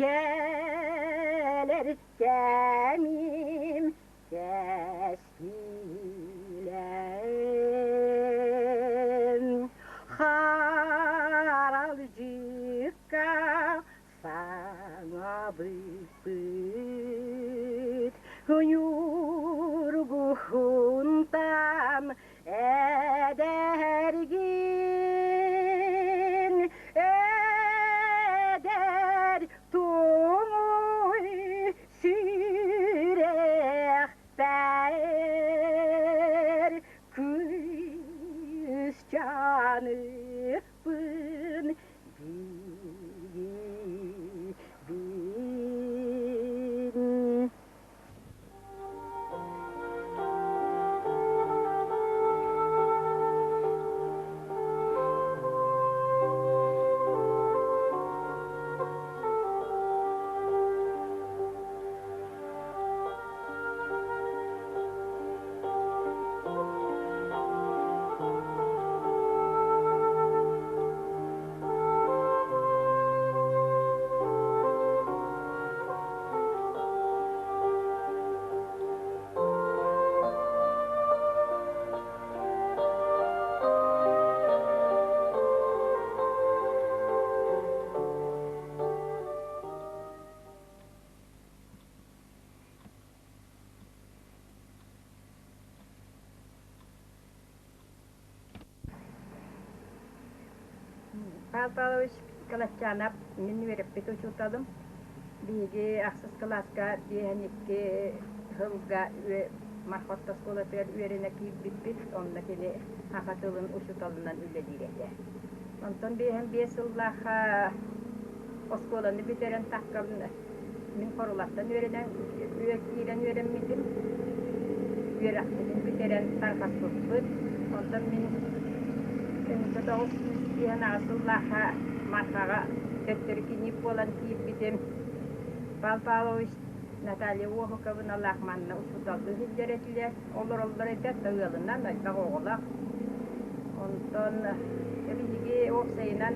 Кэлэр кэмим кэскилэм, харалдьыкка саҥабыппыт, ньургуһунтан эдэргин, эдэр туҥуй сүрэхпэр кыысчаныппын биирбин. Павел Павлович Калачанов мин үөрэппит учууталым. Биһиги ахсыс кылааска биэһэн икки сылга Мархот оскуолатыгар үөрэнэ киирбиппит. Онно кини саха тылын учууталынан үлэлиир этэ. Онтон биэһэн биэс сыллаахха оскуоланы бүтэрэн таххан мин Хорулаттан үөрэнэн киирэн үөрэммитим. Үөрэхпитин бүтэрэн тарҕаспыппыт. Онтон мин 1998 сыллаахха Мархаҕа төттөрү киниип буолан киирбитим. Павел Павлович Наталья Уоһуковналаах манна учууталлыы сылдьар этилэр. Олороллор этэ, ыалынан, элбэх оҕолоох. Онтон биһиги уопсайынан